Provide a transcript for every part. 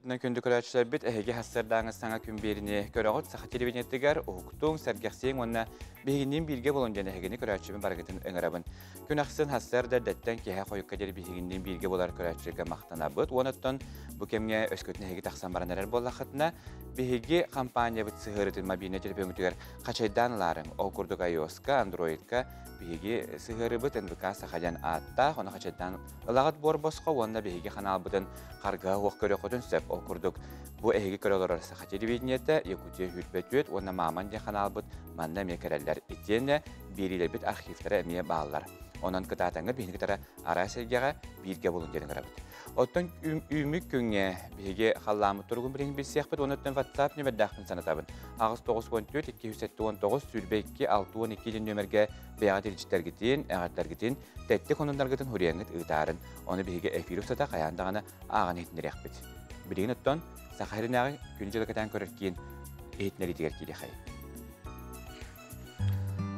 Сарсыардынан күндү көрөөччүлэрбит, эһиги сарсыардааҥы саҥа күн биэриини көрөҕүт. Саха телевидениетыгар уһуктуҥ, сэргэхсийиҥ уонна биһигинниин бииргэ буолун диэн эһигини көрөөччүбүн барыгытын ыҥырабын. Күн ахсын сарсыарда эрдэттэн киэһэ хойукка диэри биһигинниин бииргэ буолар көрөөччүлэргэ махтанабыт. Уонна бу кэмҥэ өскөтүн эһиги тахсан баран эрэр буоллаххытына, биһиги компаниябыт сыһыарытын мобильнай телефоҥҥутугар хачайдаан ылаарыҥ. Ол курдук iOS-ка, Android-ка биһиги сыһыарыбыт НВК Саха диэн ааттаах, ону хачайдаан ылаҕыт буор босхо уонна биһиги ханаалбытын харгыһа суох көрүөххүтүн сөп. Ол курдук бу эһиги көрө олорор Саха телевидениетэ, Якутия 24 уонна Маман диэн ханаалбыт манна эмиэ кэлэллэр. Итиэннэ биэриилэрбит архивтара эмиэ бааллар. Онон кытаатаҥҥа биһиги кытары араас эйгэҕэ бииргэ буолун диэн ыҥырабыт. Оттон үүммүт күҥҥэ биһиги халлааммыт туругун билигин билсиэхпит уонна WhatsApp нүөмэрдээхпин санатабын. 894 279 22 62 диэн нүөмэргэ бэйэҕит илдьиттэргитин, эҕэрдэргитин, тэттик хонуннаргытын хуруйаҥҥыт ыытаарын. Ону биһиги эфир устата хайаан даҕаны ааҕан иһитиннэриэхпит. Билигин оттон Саха сиринээҕи күн дьылы кэтээн көрөр киин иһитиннэриитигэр киириэхэй.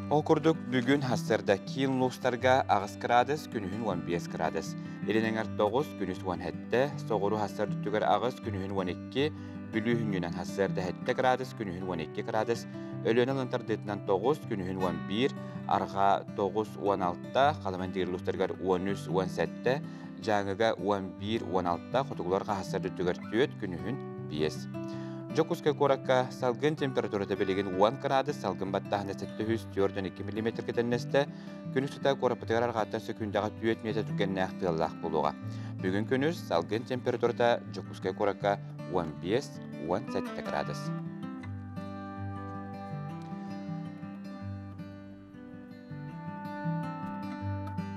Ол курдук бүгүн сарсыарда киин улуустарга 8 градус, күнүһүн 15 градус. Илин эҥэр 9, күнүс 17, соҕуруу сарсыарда өттүгэр 8, күнүһүн 12, Бүлүү хүннүнэн сарсыарда 7 градус, күнүһүн 12 градус, Өлүөнэ ылын тардыытынан 9, күнүһүн 11, Арҕаа 9, 16, Халыман диир улуустарыгар 13, 17, Дьааҥыга 11, 16, хотугулар хаһыстар өттүгэр 4, күнүһүн 5. Дьокуускай куоракка салгын температурата билигин 10 градус, салгын баттааһына 742 мм кэтэннэстэ. Күн устата куораппытыгар арҕааттан сөкүүндэҕэ 4 метр түргэннээх тыаллаах буолуоҕа. Бүгүн күнүс салгын температурата Дьокуускай куоракка 15-17 градус.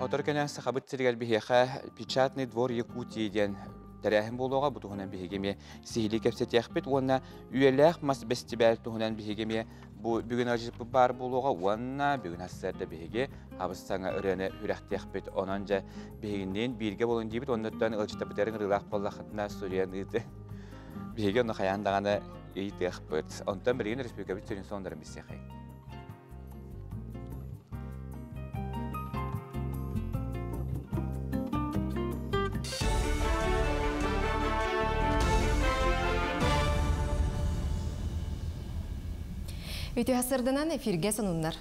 Отор кэнэ Сахабыт сиригэр биһиэхэ «Печатный двор Якутии» диэн тэрээһин буолуоҕа. Бу туһунан биһиги эмиэ сиһилии кэпсэтиэхпит уонна үйэлээх мас бэстибээл туһунан биһиги эмиэ бу бүгүн ыалдьыппыт баар буолуоҕа уонна бүгүн сарсыарда биһиги хабыс саҥа ырыаны үрэхтиэхпит. Онон дьэ биһигинниин бииргэ буолун диибит. Оннуттан ыалдьыттарбытыгар ыҥырыылаах буоллаххытына суруйан ыыты. Биһиги онно хайаан даҕаны ыйытыахпыт. Онтон билигин республикабыт сүрүн сонуннарын билсиэхэй. Үтүө сарсыарданан эфиргэ сонуннар.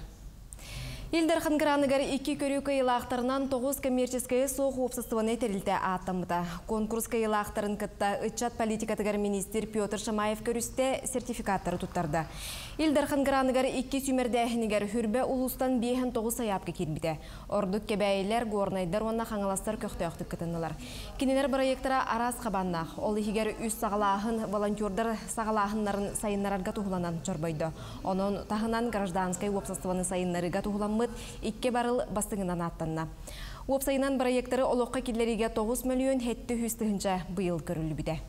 Ил Дархан граныгар икки көрүү кыайыылаахтарынан 9 коммерческай суох уопсастыбаннай тэрилтэ ааттаммыта. Конкурс кыайыылаахтарын кытта ыччат политикатыгар министр Петр Шамаев көрүстэ, сертификаттары туттарда. Ил Дархан граныгар икки сүүмэрдээһинигэр хүрбэ улуустан 59 сайаапка киирбитэ. Ордук кэбээйилэр, горнайдар уонна хаҥаластар көхтөөхтүк кытыннылар. Кинилэр бырайыактара араас хабааннаах. Ол иһигэр үс саҕалааһын волонтердар саҕалааһыннарын сайыннарарга туһуланан чорбойдо. Онон таһынан гражданскай уопсастыбаны сайыннарыыга туһуламмыт икки барыл бастыҥынан ааттанна. Уопсайынан бырайыактары олоххо киллэриигэ 9 мөлүйүөн 700 тыһыынча быйыл көрүллүбүтэ.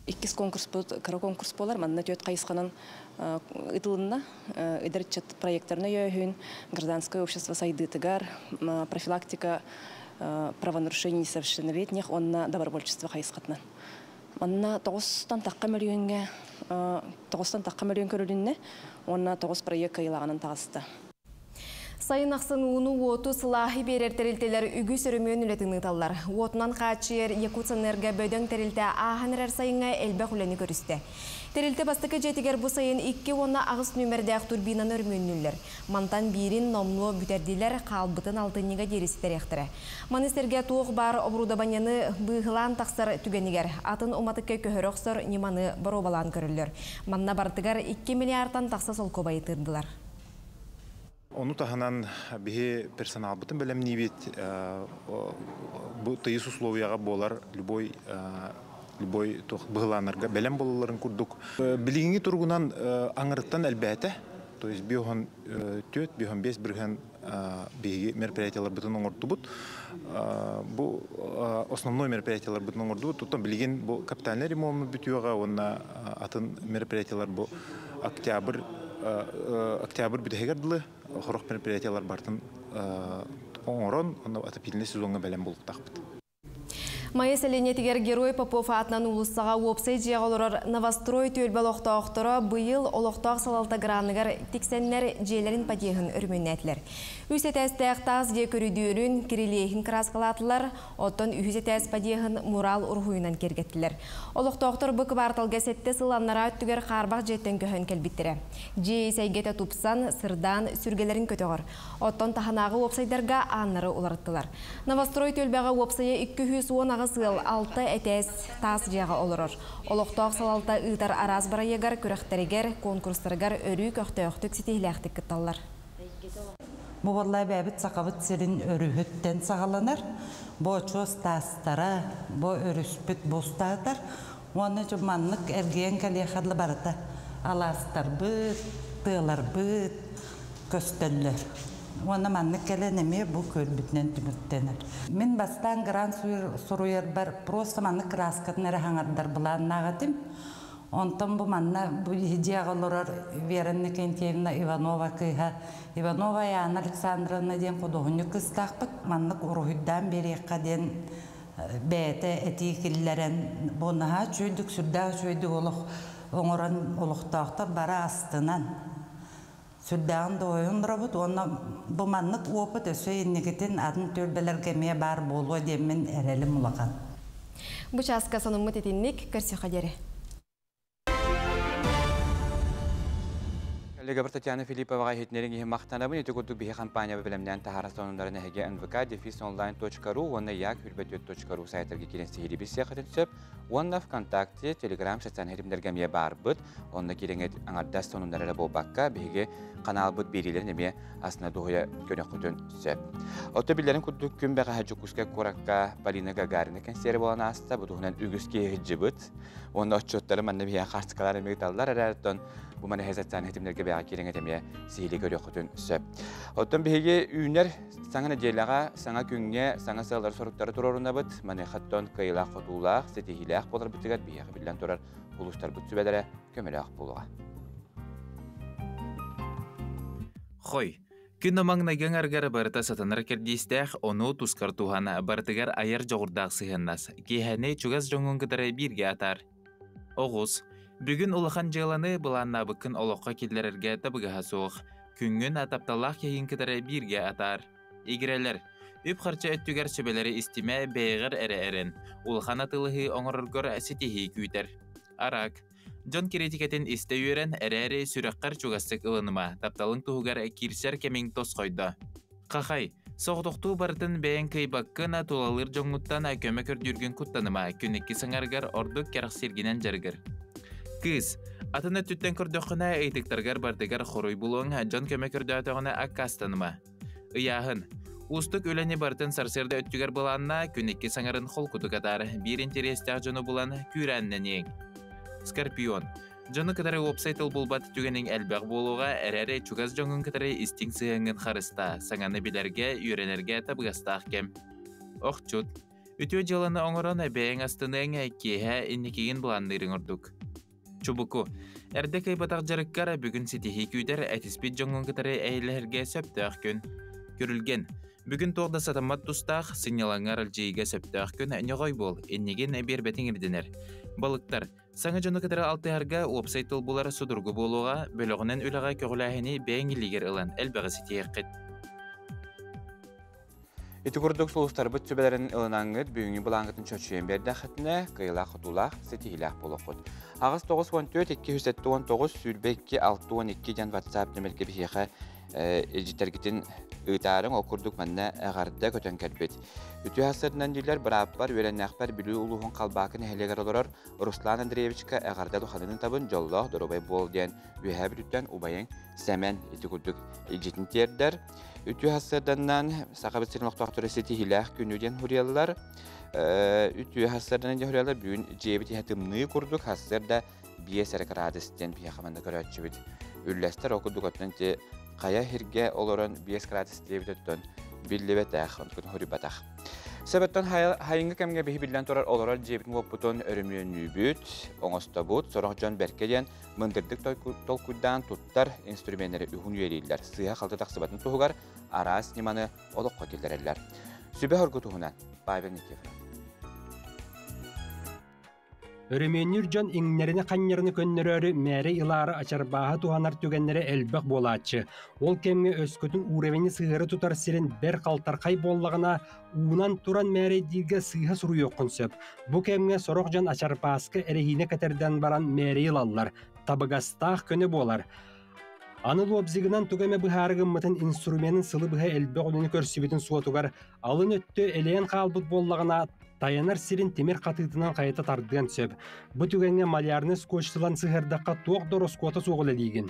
Иккис конкурспут кыра конкурс буолар. Манна түөрт хайысханан ыытылынна. Эдэр ыччат проекттарын өйөөһүн, гражданское общество сайдыытыгар, профилактика правонарушений несовершеннолетних уонна добровольчество хайысхатынан. Манна 9-тан тахха мөлүйүөн көрүлүннэ уонна 9 проект кыайыылааҕынан таҕыста. Сайын ахсын ууну, уоту, сылааһы биэрэр тэрилтэлэр үгүс өрөмүөн үлэтин ыыталлар. Уотунан хааччыйар Якутсэнерго бөдөҥ тэрилтэ ааһан эрэр сайыҥҥа элбэх үлэни көрүстэ. Тэрилтэ бастакы дьиэтигэр бу сайын 2 18 нүөмэрдээх турбинаны өрөмүөннүүллэр. Мантан биирин номнуо бүтэрдилэр, хаалбытын алтынньыга диэри ситэриэхтэрэ. Маны сэргэ туох баар оборудованиены быһылаан тахсар түгэнигэр атын уматыкка көһөрө охсор ньыманы боруобалаан көрөллөр. Манна барытыгар 2 миллиардтан тахса солкуобайы тыырдылар. Ону таһынан биһи персоналбытын бэлэмниибит, бу тыйыс условияҕа буолар любой быһылааннарга бэлэм буолалларын курдук. Билиҥҥи туругунан аҥарыттан элбээтэ, то есть 54, 55% биһиги мероприятияларбытын оҥордубут. Бу основной мероприятияларбытын оҥордубут. Оттон билигин бу капитальный ремонт бүтүөҕэ уонна атын мероприятиялар бу октябрь бүтэһигэр дылы сорох мероприятиялар барытын оҥорон, онно отопительный сезоҥҥа бэлэм буолуохтаахпыт. Майа сэлиэнньэтигэр Герой Попов аатынан уулуссаҕа уопсай дьиэҕэ олорор Новострой түөлбэ олохтоохторо быйыл олохтоох салалта граныгар тиксэннэр дьиэлэрин подъеһын өрөмүөннээтилэр. Үс этээстээх таас дьиэ көрүдүөрүн, кирилиэһин кырааскалаатылар, оттон үһүс этээс подъеһын мурал уруһуйунан киэргэттилэр. Олохтоохтор бу кыбаарталга сэттэ сыл аннараа өттүгэр хаарбах дьиэттэн көһөн кэлбиттэрэ. Дьиэ ис эйгэтэ тупсан, сырдаан, сүргэлэрин көтөҕөр. Оттон таһынааҕы уопсайдарга ааннары уларыттылар. Новострой түөлбэҕэ уопсайа 218 ыал алта этээс таас дьиэҕэ олорор. Олохтоох салалта ыытар араас бырайыагар, күрэхтэригэр, куонкурустарыгар өрүү көхтөөхтүк, ситиһиилээхтик кытталлар. Бу буолла бэйэбит Сахабыт сирин өрүһүттэн саҕаланар. Бу очуос таастара, бу өрүспүт бустаатар. Уонна маннык эргийэн кэлиэхэ барыта алаастарбыт, тыаларбыт көстөллөр. Уонна маннык кэлэн эмиэ бу көрбүтүнэн түмүктэнэр. Мин бастаан грант суруйарбар просто маннык краскатын эрэ хаҥардар былааннаах этим. Онтон бу манна бу дьиэҕэ олорор Вера Иннокентьевна Иванова кыыһа Иванова Яна Александровна диэн худуоһунньук кыыстаахпыт. Маннык уруһуйдаан биэриэххэ диэн бэйэтэ этии киллэрэн бу наһаа үчүгэйдик, сүрдээх үчүгэйдик олох оҥорон олохтоохтор бары астынан сүрдээҕин дуоһуйан олоробут уонна бу маннык опыт өссө инникитин атын түөлбэлэргэ эмиэ баар буолуо диэммин эрэлим улахан. Бу чааска сонуммут итинник, көрсүөххэ диэри. Коллегабар Татьяна Филипповаҕа иһитиннэриҥ иһин махтанабын. Ити курдук биһи компания бэлэмнээн таһаара сонуннарын эһиги nvk-онлайн.ru уонна yak сайтарга киирэн сиһилии билсиэххитин сөп. Уонна ВКонтакте, Телеграм социальнай ситимнэргэ эмиэ баарбыт. Онно киирэҥҥит аҥардас сонуннар эрэ буолбакка, биһиги каналбыт биэриилэрин эмиэ астына дуоһуйа көрүөххүтүн сөп. Оттон биллэрин курдук күн бэҕэһээ Дьокуускай куоракка Полина Гагарина кэнсиэрэ буолан ааста. Бу туһунан үгүс киһи сылдьыбыт. Уонна отчуоттары манна биһиэхэ хаартыскалар эмиэ ыыталлар эрэ, оттон бу манна социальнай ситимнэргэ бэйэҕэ киирэҥҥит эмиэ сиһилии көрүөххүтүн сөп. Оттон биһиги үүнэр саҥа нэдиэлэҕэ, саҥа күҥҥэ, саҥа сыаллары-соруктары туруорунабыт. Маныаха оттон кыайыылаах-хотуулаах, ситиһиилээх буоларбытыгар биһиэхэ биллэн турар улуустарбыт сүбэлэрэ көмөлөөх буолуоҕа. Хой, күн маҥнайгы аҥарыгар барыта сатанар кэрдиистээх, ону тускар туһан барытыгар айар дьоҕурдаах сыһыаннас. Киэһэни чугас дьоҥҥун кытары бииргэ атаар. Оҕус, бүгүн улахан дьыаланы былааннаабыккын олоххо киллэрэргэ табыгаһа суох. Күҥҥүн тапталлаах киһигин кытары бииргэ атаар. Игирэлэр, үп-харчы өттүгэр сүбэлэри истимэ, бэйэҕэр эрэ эрэн. Улахан атыылаһыы оҥороргор ситиһии күүтэр. Арак, дьон кириитикэтин истэ үөрэн, эрээри сүрэххэр чугастык ылыныма, тапталыҥ туһугар киирсэр кэмиҥ тосхойдо. Хахай, соҕотохтуу барытын бэйэҥ кыайбаккын, тулалыыр дьоҥҥуттан көмө көрдүүргүн куттаныма, күн икки саҥарыгар ордук кэрэхсииргинэн дьарыгыр. Кыыс, атын өттүттэн көрдөххүнэ, ыйытыктаргар бардыгар хоруй булуоҥ, дьон көмө көрдөөтөҕүнэ аккаастаныма. Ыйааһын. Уустук үлэни барытын сарсыарда өттүгэр былаанна, күн икки саҥарын холкутук атаар, биир интэриэстээх дьону булан күүрээннэниэҥ. Скорпион. Дьону кытары уопсай тыл булбат түгэниҥ элбэх буолуоҕа, эрээри чугас дьоҥҥун кытары истиҥ сыһыаҥҥын харыстаа, саҥаны билэргэ, үөрэнэргэ табыгастаах кэм. Охчут. Үтүө дьыаланы оҥорон бэйэҥ астыныаҥ, киэһэ инникигин былаанныырыҥ ордук. Чубуку. Эрдэ кыайбатах дьарыккар бүгүн ситиһии күүтэр, этиспит дьоҥҥун кытары эйэлэһэргэ сөптөөх күн. Күрүлгэн. Бүгүн туох да сатаммат тустаах, сынньалаҥҥар илдьийиигэ сөптөөх күн, ньоҕой буол, иннигин биэрбэтиҥ ирдэнэр. Балыктар. Саҥа дьону кытары алтыһарга уопсай тыл булар судургу буолуоҕа, бөлөҕүнэн үлэҕэ көҕүлээһини бэйэҥ илиигэр ылан элбэҕи ситиһиэххит. Ити курдук сулустарбыт сүбэлэрин ылынаҥҥыт бүгүҥҥү былааҥҥытын чочуйан биэрдэххитинэ, кыайыылаах-хотуулаах, ситиһиилээх буолуоххут. Аҕыс 94 279 22 62 диэн WhatsApp нөмергэ биһиэхэ илдьиттэргитин ыытаарыҥ, ол курдук манна эҕэрдэ көтөн кэлбит. Үтүө сарсыарданан дииллэр бырааппар, үөрэннээхпэр Бүлүү улууһун Халбаакы нэһилиэгэр олорор Руслан Андреевичка эҕэрдэ духанын табын дьоллоох доруобай буол диэн Үөһээ Бүлүүттэн убайыҥ Сэмэн ити курдук илдьитин тиэрдэр. Үтүө сарсыарданан Сахабыт сирин олохтоохторо ситиһиилээх күнү диэн суруйаллар. Үтүө сарсыарданан диэн суруйаллар. Бүгүн дьиэбит иһэ тымныы курдук сарсыарда 5 эрэ градус диэн биһиэхэ манна көрөөччүбүт үллэстэр. Ол курдук оттон ити хайа сиргэ олорон 5 градус диэбит оттон биллибэтэх, онтукун суруйбатах. Сөбөттөн хайыҥҥы кэмҥэ биһи биллэн турар олорор дьиэбитин-уоппутун өрөмүөннүүбүт, оҥостобут, сорох дьон бэркэ диэн мындырдык толкуйдаан туттар инструменнэри уһун үйэлииллэр, сыыһа-халты тахсыбатын туһугар араас ньыманы олоххо киллэрэллэр. Сүбэ-соргу туһунан Павел Никифоров. Өрөмүөннүүр дьон иҥнэрини-ханньарыны көннөрөөрү мээрэй ылаары ачарбааһы туһанар түгэннэрэ элбэх буолааччы. Ол кэмҥэ өскөтүн уровени сыһыары тутар сирин бэр халтархай буоллаҕына, уунан туран мээрэйдииргэ сыыһа суруйуоххун сөп. Бу кэмҥэ сорох дьон ачарбааска эрэһиинэ кэтэрдэн баран мээрэй ылаллар. Табыгастаах көнө буолар. Аны лобзигынан тугу эмэ быһаары гыммытын инструменын сылы быһа элбэх үлэни көрсүбүтүн суотугар алын өттө элэйэн хаалбыт буоллаҕына, тайанар сирин тимир хатыытынан хайыта тардыан сөп. Бу түгэҥҥэ малярный скотчтылан сыһыардахха туох да ороскуота суох үлэлиигин.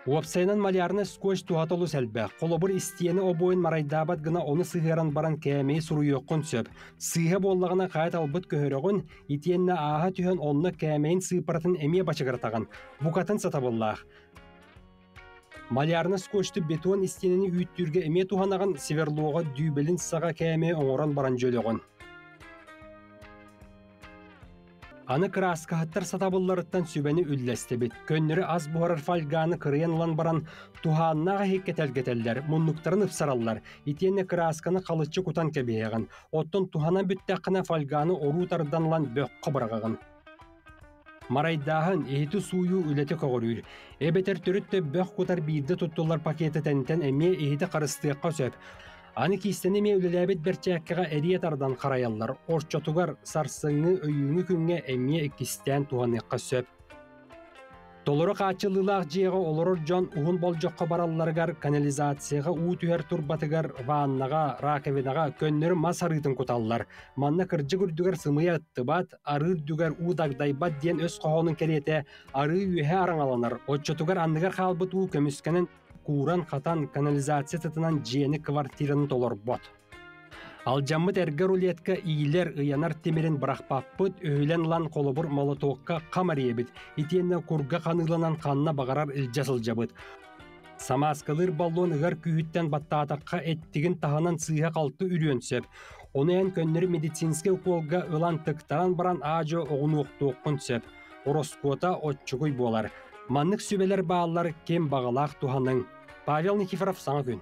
Уопсайынан малярный скотч туһата олус элбэх. Холобур, истиэнэ обуойун марайдаабат гына ону сыһыаран баран кээмэйи суруйуоххун сөп. Сыыһа буоллаҕына хайа талбыт көһөрөҕүн, итиэннэ ааһа түһэн онно кээмэйин сыыппаратын эмиэ бачыгыратаҕын. Букатын сатабыллаах. Малярный скотчты бетон истиэнэни үүттүүргэ эмиэ туһанаҕын, сверлоҕа дүүбэлин саҕа кээмэйи оҥорон баран дьөлөҕүн. Аны кырааскаһыттар сатабылларыттан сүбэни үллэстибит. Көннөрү ас буһарар фольганы кырыйан ылан баран туһааннаах иһиккэ тэлгэтэллэр, муннуктарын ыпсараллар. Итиэннэ кыраасканы халыччы кутан кэбиһэҕин. Оттон туһанан бүттэххинэ фольганы оруу тардан ылан бөххө быраҕаҕын. Марайдааһын, иһити сууйуу үлэтэ көҕүрүүр. Эбэтэр төрүт да бөх кутар биирдэ туттуллар пакеты тэнитэн эмиэ иһити харыстыахха сөп. Аны киистэни эмиэ үлэлээбит бэрчээккэҕэ эрийэ тардан харайаллар. Орчотугар сарсыҥҥы өйүүҥҥү күҥҥэ эмиэ иккистээн туһаныахха сөп. Толору хааччыллыылаах дьиэҕэ олорор дьон уһун болдьоххо баралларыгар канализацияҕа уу түһэр турбатыгар, ваннаҕа, раковинаҕа көннөрү мас арыытын куталлар. Манна кырдьык үрдүгэр сымыйа ыттыбат, арыы үрдүгэр уу дагдайбат диэн өс хоһоонун кэриэтэ арыы үөһэ араҥаланар, оччотугар анныгар хаалбыт уу көмүскэнэн кууран-хатан канализация сытынан дьиэни квартираны толорбот. Алдьаммыт эргэ рулетка иилэр, ыйанар тимирин бырахпаппыт, өһүлэн ылан холобур молотуокка хам эрийэбит, итиэннэ курга ханыыланан ханна баҕарар илдьэ сылдьабыт. Самааскалыыр баллон ыгар күүһүттэн баттаатахха эттигин таһынан сыыһа-халты үрүөн сөп. Ону эн көннөрү медицинскэй укуолга ылан тыктаран баран аа-дьуо оҕунуохтуоххун сөп. Ороскуота оччугуй буолар. Маннык сүбэлэр бааллар, ким баҕалаах туһаныҥ. Павел Никифоров, Саҥа күн.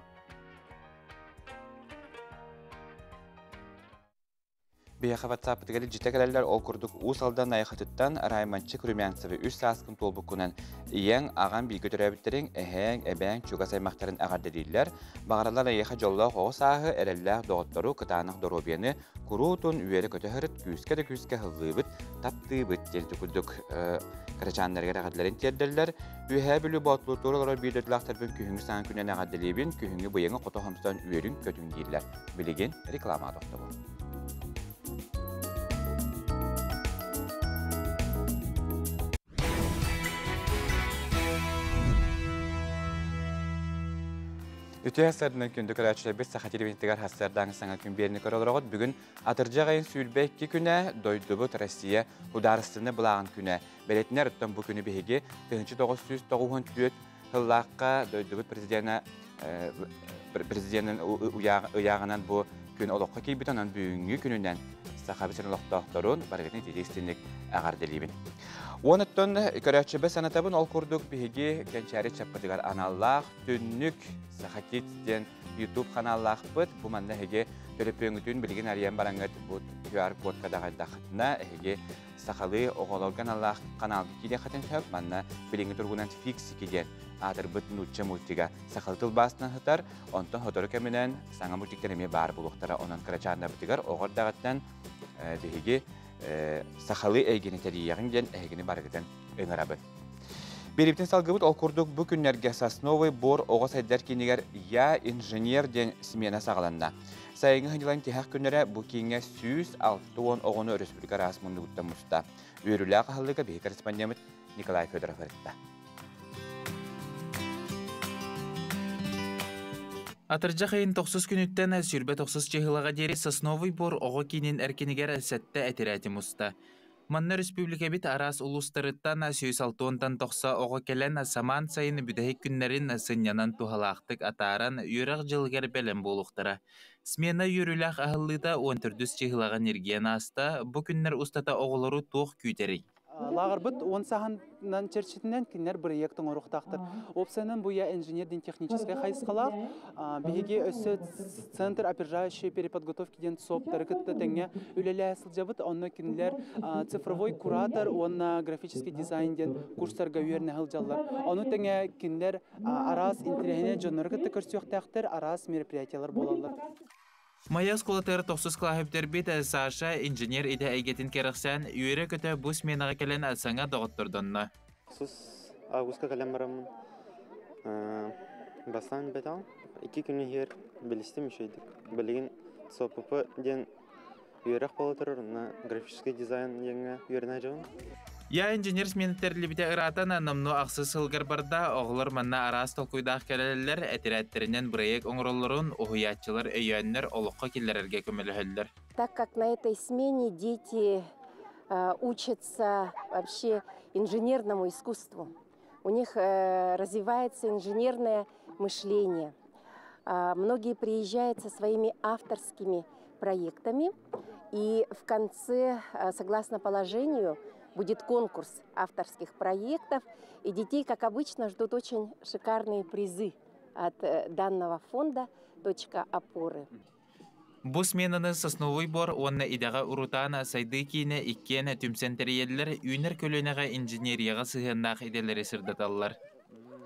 Биһиэхэ WhatsApp-ытыгар илдьитэ кэлэллэр, ол курдук Уус Алдан Найахытыттан Райманчик Румянцевы үс сааскын туолбуккунан ийэҥ, аҕаҥ бииргэ төрөөбүттэриҥ, эһээҥ, эбээҥ чугас аймахтарын эҕэрдэлииллэр. Баҕараллар эйиэхэ дьоллоох оҕо сааһы, эрэллээх доҕоттору, кытаанах доруобуйаны, куруутун үөрэ-көтө сырыт, күүскэ да күүскэ һыллыыбыт, таптыыбыт диэн курдук кырачааннарыгар эҕэрдэлэрин тиэрдэллэр. Үөһээ Бүлүү Боотулуутугар олорор биир дойдулаахтарбын күһүҥҥү саҥа күнүнэн эҕэрдэлиибин, күһүҥҥү быйаҥы хото хомсон үөрүҥ-көтүҥ дииллэр. Билигин реклама тохтобул. Үтүө сарынан күндү көрөөччүлэрбит Саха телевидениетыгар хассыардааҥы саҥа күн биэрни көрө олороҕут. Бүгүн атырдьах айын 22 күнэ дойдубут Россия судаарыстыбаннай былааҕын күнэ. Бэлиэтинэр оттон бу күнү биһиги 1994 сыллаахха дойдубут президенэ президенин ыйааҕынан бу күн олоххо киирбит, онон бүгүҥҥү күнүнэн Саха сирин олохтоохторун барыгытын итии истинник эҕэрдэлиибин. Уонуттан көрөөччүбэ санатабын, ол курдук биһиги Кэнчээри чаппытыгар аналлаах Түннүк Саха Kids диэн YouTube ханааллаахпыт. Бу манна эһиги төлөпүөҥҥүтүн билигин арыйан бараҥҥыт бу QR-кодка даҕайдаххытына эһиги сахалыы оҕолорго аналлаах каналга киириэххитин сөп. Манна билиҥҥи туругунан Фиксики диэн аатырбыт нуучча мультига сахалыы тылбаастан сытар. Онтон сотору кэминэн саҥа мультиктар эмиэ баар буолуохтара. Онон кырачааннарбытыгар оҕо эрдэҕиттэн биһиги сахалыы эйгэни тэрийиэҕиҥ диэн эһигини барыгытын ыҥырабын. Биэрибитин салгыбыт ол курдук бу күннэргэ Сосновый бор оҕо сайдар киинигэр «Я инженер» диэн смена саҕаланна. Сайыҥҥы сынньалаҥ тиһэх күннэрэ бу кииҥҥэ 160 оҕону өрөспүүбүлүкэ араас муннугуттан муста. Үөрүүлээх аһыллыыга биһиги корреспондеммыт Николай Федоров ырытта. Атырдьах ыйын тохсус күнүттэн 29 чыһылаҕа диэри Сосновый бор оҕо киинин эркинигэр сэттэ этэрээти муста. Манна республикабыт араас улуустарыттан 160-тан тахса оҕо кэлэн самаан сайын бүтэһик күннэрин сынньанан туһалаахтык атааран үөрэх дьылыгар бэлэм буолуохтара. Смена үөрүүлээх аһыллыыта 14 чыһылаҕа ньиргийэн ааста. Бу күннэр устата оҕолору туох күүтэрий? Лааҕырбыт 10 саһаннан чэрчитинэн кинилэр бырайыак тоҥоруохтаахтар. Уопсайынан бу я инженер дин техническай хайысхалаах. Биһиги өссө Центр опережающей переподготовки диэн СОПтары кытта тэҥҥэ үлэлэһэ сылдьабыт. Онно кинилэр цифровой куратор уонна графический дизайн диэн курстарга үөрэнэ сылдьаллар. Ону тэҥэ кинилэр араас интэриэһинэй дьоннору кытта көрсүөхтээхтэр, араас мероприятиялар буолаллар. Майа оскуолатыгар тохсус кылааһы бүтэрбит Саша инженер идэ эйгэтин кэрэхсээн, үөрэ-көтө бу сменаҕа кэлэн саҥа доҕоттордонно. Сус августка кэлэн бараммын бастаан бэтэҕим. Икки күн иһигэр билистим үчүгэйдик. Билигин СОПП диэн үөрэх буола турар, онно графический дизайн диэҥҥэ үөрэнэ сылдьабын. Я инженер смены тэриллибитэ ыраатан номнуо ахсыс сылгар барда, оҕолор манна араас толкуйдаах кэлэллэр, этэрээттэринэн бырайыак оҥороллорун уһуйааччылар өйөөннөр олоххо киллэрэргэ көмөлөһөллөр. Так как на этой смене дети учатся вообще инженерному искусству, у них развивается инженерное мышление. Многие приезжают со своими авторскими проектами, и в конце, согласно положению, будет конкурс авторских проектов, и детей, как обычно, ждут очень шикарные призы от данного фонда «Точка опоры». Бу сменаны Сосновый бор уонна идэҕэ урутаан сайдыы киинэ иккиэн түмсэн тэрийэллэр, үүнэр көлүөнэҕэ инженерияҕа сыһыаннаах идэлэри сырдаталлар.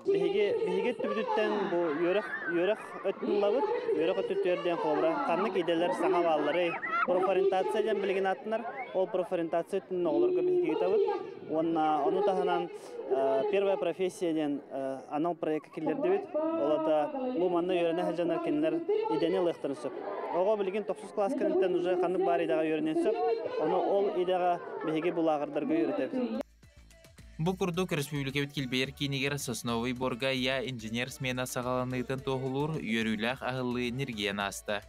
Биһиги биһиги өттүбүтүттэн бу үөрэх үөрэх өттүллабыт, үөрэх өттүттүгэр диэн холобура ханнык идэлэр саҥа баалларый, профориентация диэн билигин ааттанар, ол профориентация өттүнэн оҕолорго биһиги ыытабыт. Уонна ону таһынан первая профессия диэн анал проекка киллэрдибит. Ол ата бу манна үөрэнэ сылдьаннар кинилэр идэни ылыахтарын сөп. Оҕо билигин тохсус класс кэнниттэн уже ханнык баар идэҕэ үөрэниэн сөп. Ону ол идэҕэ биһиги бу лааҕырдарга үөрэтэбит. Бу курдук республикабыт килбэйэр киинигэр Сосновый Борга я инженер смена саҕаланыытын туоһулуур үөрүүлээх аһыллыы ньиргийэн ааста.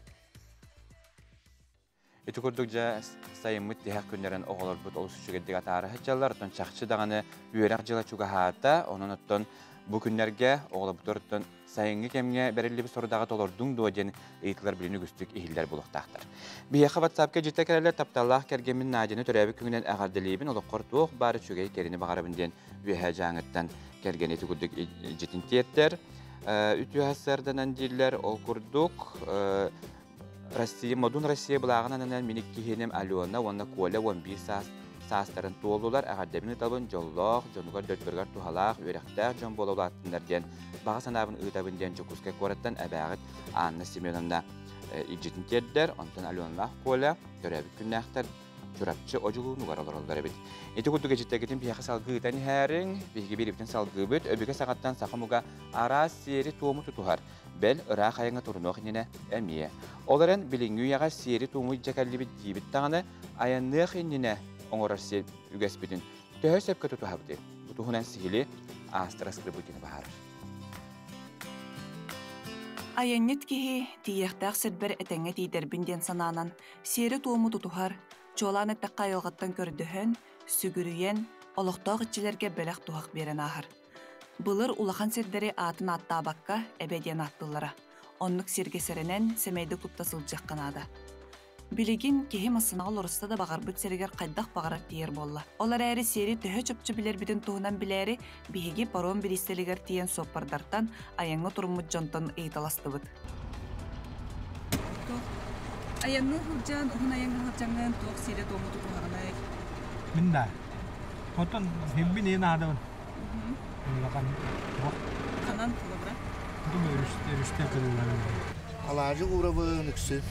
Ити курдук дьэ сайыммыт тиһэх күннэрин оҕолорбут олус үчүгэйдик атаара сылдьаллар. Оттон чахчы даҕаны үөрэх дьыла чугаһаата. Онон оттон бу күннэргэ оҕолорбутуттан сайыҥҥы кэмҥэ бэриллибит сорудаҕы толордуҥ дуо диэн ыйытыылар билин үгүстүк иһиллэр буолуохтаахтар. Биһиэхэ WhatsApp-ка дьиттэ кэлэллэр тапталлаах кэргэммин Надяны төрөөбүт күнүнэн эҕэрдэлиибин, олоххор туох баар үчүгэй кэрэни баҕарабын диэн Үөһээ Дьааҥыттан кэргэни ити курдук дьитин тиэрдэр. Үтүө сарданан дииллэр, ол курдук Россия, Модун Россия былааҕын ананан мин иккиһиним Алена уонна Коля 11 саас саастарын туоллулар, эҕэрдэбин ыытабын, дьоллоох, дьонугар дойдуларыгар туһалаах, үөрэхтээх дьон буола улааттыннар диэн баҕа санаабын ыытабын диэн Дьокуускай куораттан эбээҕит Анна Семеновна илдьитин тиэрдэр, онтон Аленалаах Коля төрөөбүт күннээхтэр Чурапчы одьулуунугар олороллор эбит. Ити курдук эдьиттэргитин биһиэхэ салгыы ыытан иһээриҥ, биһиги биирибитин салгыыбыт, өбүгэ саҕаттан саха омуга араас сиэри-туому тутуһар, бэл ыраах айаҥҥа турунуох иннинэ эмиэ. Ол эрэн билиҥҥи үйэҕэ сиэри-туому илдьэ кэллибит диибит даҕаны, айанныах иннинэ оҥорор сиэр үгэспитин төһө сөпкө тутуһабытый? Бу туһунан сиһили Астра Скрыбыкина баһаарар. Айанньыт киһи тиийиэхтээх сирбэр этэҥҥэ тиийдэрбин диэн санаанан сиэри-туому тутуһар, чуолаан эттэххэ айылҕаттан көрдөһөн, сүгүрүйэн, олохтоох иччилэргэ бэлэх-туһах биэрэн ааһар. Былыр улахан сирдэри аатын ааттаабакка эбэ диэн ааттыыллара. Оннук сиргэ сэрэнэн, сэмэйдик тутта сылдьыахха наада. Билигин киһи массыынаҕа олоруста да баҕарбыт сиригэр хайдах баҕарар тиийэр буолла. Ол эрээри сиэри төһө чопчу билэрбитин туһунан билээри, биһиги паром бириистэлигэр тиийэн суоппардартан, айаҥҥа туруммут дьонтон ыйыталастыбыт. Айанныы сылдьан, уһун айаҥҥа сылдьаҥҥын туох сиэрэ-туому тутуһаҕыный? Мин да. Оттон симмин иһин аадабын. Улахан туох. Ханан холобура? Тум өрүстэ кылыларын. Алаадьы уурабын үксүн.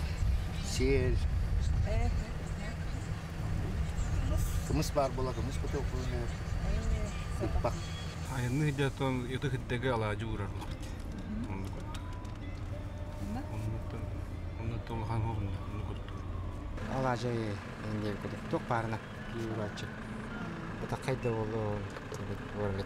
Сиэл. Кымыс баар буола кымыс кутуохпун. Ыппах. Айанны сылдьан ытык ирдэгэ алаадьы уурар буолбут. Оннук курдук. Оннуттан улахан хуобунна оннук курдук. Алаадьы инде курдук туох баарына киируаччы. Бытаххай да буолуо буолбут.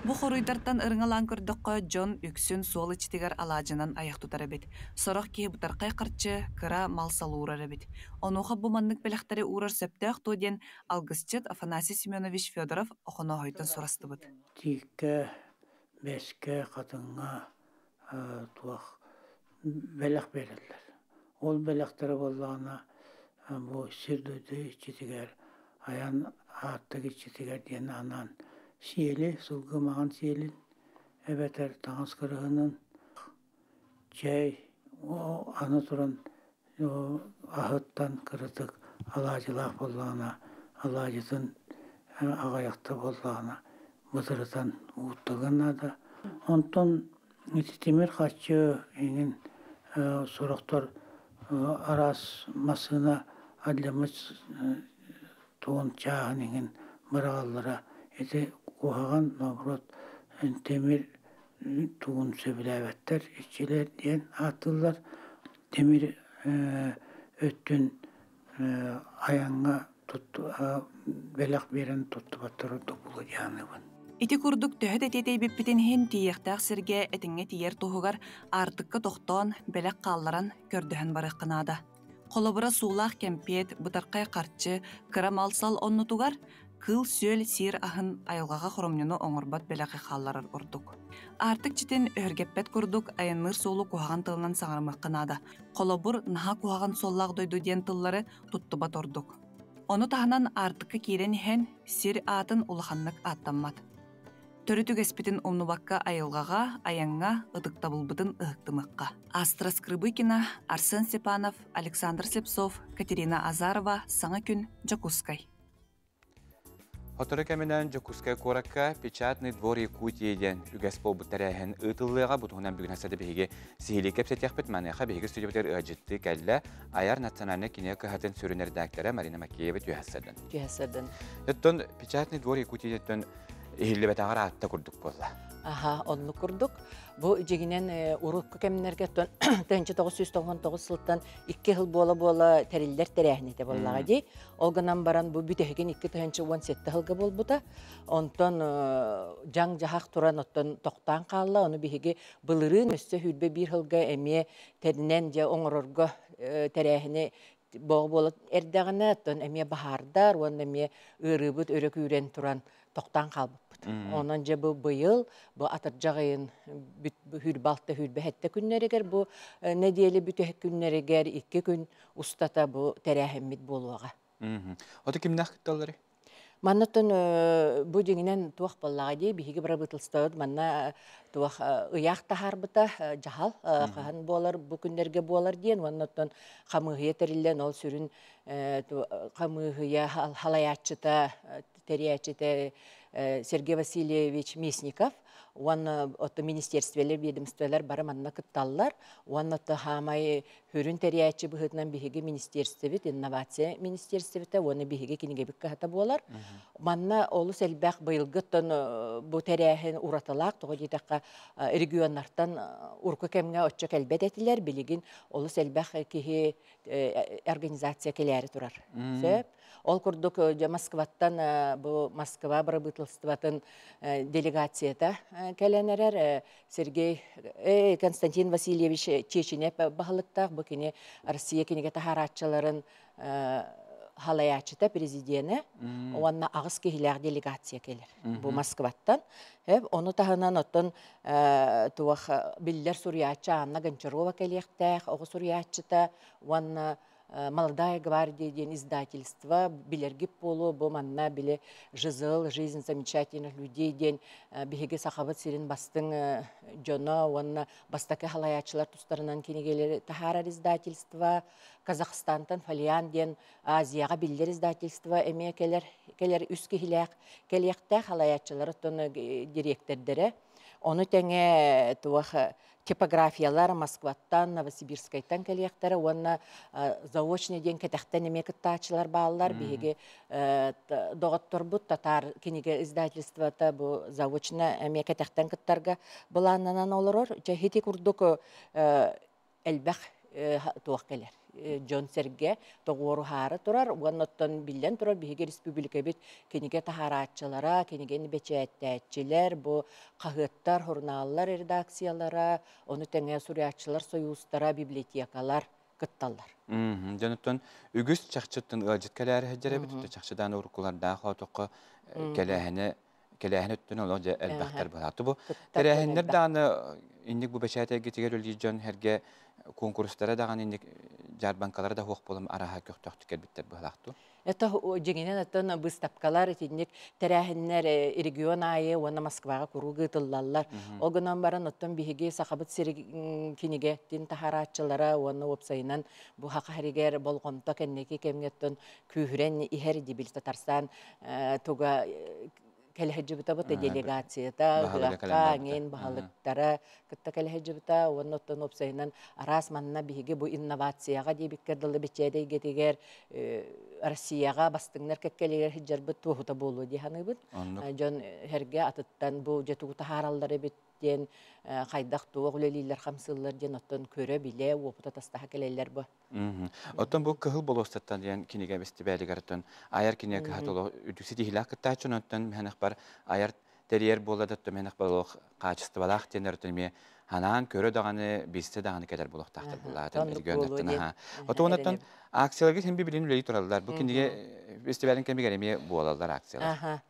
Бу хоруйдартан ырыҥалаан көрдөххө, дьон үксүн суол иччитигэр алаадьынан айах тутар эбит. Сорох киһи бытархай харчы, кыра мал-сал уурар эбит. Онуоха бу маннык бэлэхтэри уурар сөптөөх дуо диэн алгысчыт Афанасий Семенович Федоров Охонооһойтон сурастыбыт. Тииккэ, бэскэ, хатыҥҥа туох бэлэх биэрэллэр. Ол бэлэхтэрэ буоллаҕына бу сир-дойду иччитигэр айан Ааттык иччитигэр диэн анаан сиэли, сылгы маҕан сиэлин эбэтэр таҥас кырыһынан чэй, аны туран аһыттан кыратык алаадьылаах буоллаҕына алаадьытын аҕыйахта буоллаҕына бытарытан уутталыан наада. Онтон ити тимир харчы эҥин сорохтор араас массыына алдьаммыт туон чааһын иҥин быраҕаллара ити куһаҕан наоборот тимир тугун сөбүлээбэттэр иччилэр диэн ааттыыллар тимир өттүн айаҥҥа бэлэх биэрэн туттубаттар ордук буолуо дии саныыбын. Ити курдук төһө да тиэтэйбиппитин иһин тиийиэхтээх сиргэ этэҥҥэ тиийэр туһугар аартыкка тохтоон, бэлэх хаалларан, көрдөһөн барыахха наада. Холобура, суулаах кэмпиэт, бытархай харчы, кыра мал-сал оннутугар кыыл-сүөл сиир аһын айылҕаҕа хоромньуну оҥорбот бэлэҕи хаалларар ордук. Аартык читин өһүргэппэт курдук айанныыр суолу куһаҕан тылынан саҥарымыахха наада. Холобур, наһаа куһаҕан суоллаах дойду диэн тыллары туттубат ордук. Ону таһынан аартыкка киирэн иһэн сир аатын улаханнык ааттаммат. Төрүт үгэспитин умнубакка айылҕаҕа, айаҥҥа ытыктабылбытын ыһыктымыахха. Астра Скрыбыкина, Арсен Степанов, Александр Слепцов, Катерина Азарова, Саҥа күн, Дьокуускай. Сотору кэминэн Дьокуускай куоракка «Печатный двор Якутии» диэн үгэс буолбут тэрээһин ыытыллыаҕа. Бу туһунан бүгүн хасада биһиги сиһилии кэпсэтиэхпит. Маныаха биһиги студиябытыгар ыалдьыттыы кэллэ Айар национальнай кинигэ кыһатын сүрүн редактора Марина Макеева түһэсэрдэн. Түһэсэрдэн. Оттон «Печатный двор Якутии» диэн иһиллибэтэҕэр аатта курдук буолла. Аха, оннук курдук. Бу дьигинэн урукку кэмнэргэ 1999 сылтан икки сыл буола-буола тэриллэр тэрээһин этэ буоллаҕа дии. Ол гынан баран бу бүтэһигин 2017 сылга буолбута. Онтон дьаҥ-дьаһах туран оттон тохтоон хаалла. Ону биһиги былырыын өссө сүүрбэ биир сылга эмиэ тэринэн дьэ оҥорорго тэрээһини боҕо буола эрдэҕинэ, оттон эмиэ баһаардар уонна эмиэ ыарыыбыт өрө күүрэн туран тохтоон хаалбыппыт. Онон дьэ бу быйыл бу атырдьах ыйын сүүрбэ алта сүүрбэ сэттэ күннэригэр бу нэдиэлэ бүтэһик күннэригэр икки күн устата бу тэрээһиммит буолуоҕа. Ото кимнээх кытталларый? Маннаттан бу дьиҥинэн туох буоллаҕа дии биһиги бырабыыталыстыбабыт манна туох ыйаах таһаарбыта дьаһал хаһан буолар бу күннэргэ буолар диэн уонна оттон хамыыһыйа тэриллэн ол сүрүн хамыыһыйа халайааччыта тэрийээччитэ Сергей Васильевич Местников уонна отто министерствелер ведомстволар бары манна кытталлар уонна отто хаамай Сүрүн тэрийээччи быһыытынан биһиги министиэристибит, инновация министиэристибитэ уонна биһиги кинигэбит кыһата буолар. Манна олус элбэх быйылгыттан бу тэрээһин уратылаах, тоҕо диэтэххэ регионнартан урукку кэмҥэ оччо кэлбэт этилэр, билигин олус элбэх киһи организация кэлээри турар. Сөп. Ол курдук дьэ Москваттан бу Москва бырабыыталыстыбатын делегацията кэлэн эрэр. Сергей Константин Васильевич Чеченев баһылыктаах бу кини Россия кинигэ таһаарааччыларын халайааччыта президенэ уонна аҕыс киһилээх делегация кэлэр бу Москваттан. Ону таһынан оттон туох биллэр суруйааччы Анна Гончарова кэлиэхтээх оҕо суруйааччыта уонна Молодая гвардия диэн издательство билэргит буолуо бу манна били ЖЗЛ жизнь замечательных людей диэн биһиги Сахабыт сирин бастыҥ дьоно уонна бастакы халайааччылар тустарынан кинигэлэри таһаарар издательство Казахстантан Фолиан диэн Азияҕа биллэр издательство эмиэ кэлэр кэлэр үс киһилээх кэлиэхтээх халайааччылар оттон дириэктэрдэрэ ону тэҥэ туох типографиялар Москваттан, Новосибирскайтан кэлиэхтэрэ уонна заочный диэн кэтэхтэн эмиэ кыттааччылар бааллар. Биһиги доҕотторбут татаар кинигэ издательствота бу заочно эмиэ кэтэхтэн кыттарга былааннанан олорор. Чэ ити курдук элбэх туох кэлэр дьон-сэргэ тоҕуоруһаары турар уонна оттон биллэн турар биһиги республикабыт кинигэ таһаарааччылара, кинигэни бэчээттээччилэр, бу хаһыаттар, сурунааллар редакциялара, ону тэҥэ суруйааччылар сойуустара, библиотекалар кытталлар. Дьонуттан үгүс чахчыттан ыалдьыт кэлээри сылдьар эбит, чахчыдаан уруккулардаах отокко кэлээһини кэлээһин өттүн олох дьэ элбэхтэр быһааты. Бу тэрээһиннэр даҕаны инник бу бэчээт эйгэтигэр үлэлиир дьон эргэ куонкурустара даҕаны инник дьаарбаҥкалара да суох буолан араһа көхтөөхтүк кэлбиттэр быһалаах дуу? Это дьиҥинэн оттон быыстапкалар итинник тэрээһиннэр регион аайы уонна Москваҕа куруук ыытыллаллар. Ол гынан баран оттон биһиги Сахабыт сири кинигэтин таһаарааччылара уонна уопсайынан бу саха сиригэр болҕомто кэнники кэмҥэ оттон күүһүрэн иһэр дибил Татарстан туга кэлэһдьибита бу делегацията, ыһыахха, эҥин баһылыктара кытта кэлэһдьибита уонна оттон уопсайынан араас манна биһиги бу инновацияҕа диэбиккэ дылы бэчээт эйгэтигэр Россияҕа бастыҥнар кэккэлигэр сылдьарбыт туоһута буолуо дии саныыбын. Дьон сэргэ атыттан бу дьэ тугу таһаараллар эбит диэн хайдах туох үлэлииллэр-хамсыыллар диэн оттон көрө-билэ, уопута тастаһа кэлэллэр бу. Оттон бу Кыһыл болуоссаттан диэн кинигэ бэстибээлигэр оттон айар кинигэ кыһата олох үрдүк ситиһиилээх кыттааччы, онтон миһэнэх айар тэрийэр буолла да оттон миһэнэх олох хаачыстыбалаах диэн оттон эмиэ ханаан көрө даҕаны билсэ даҕаны кэлэр буолуохтаахтар булаатын регионнартан аха. Отон оттон акцияларга син билин үлэлии тураллар. Бу кинигэ фестивалин кэмигэр эмиэ буолаллар акциялар.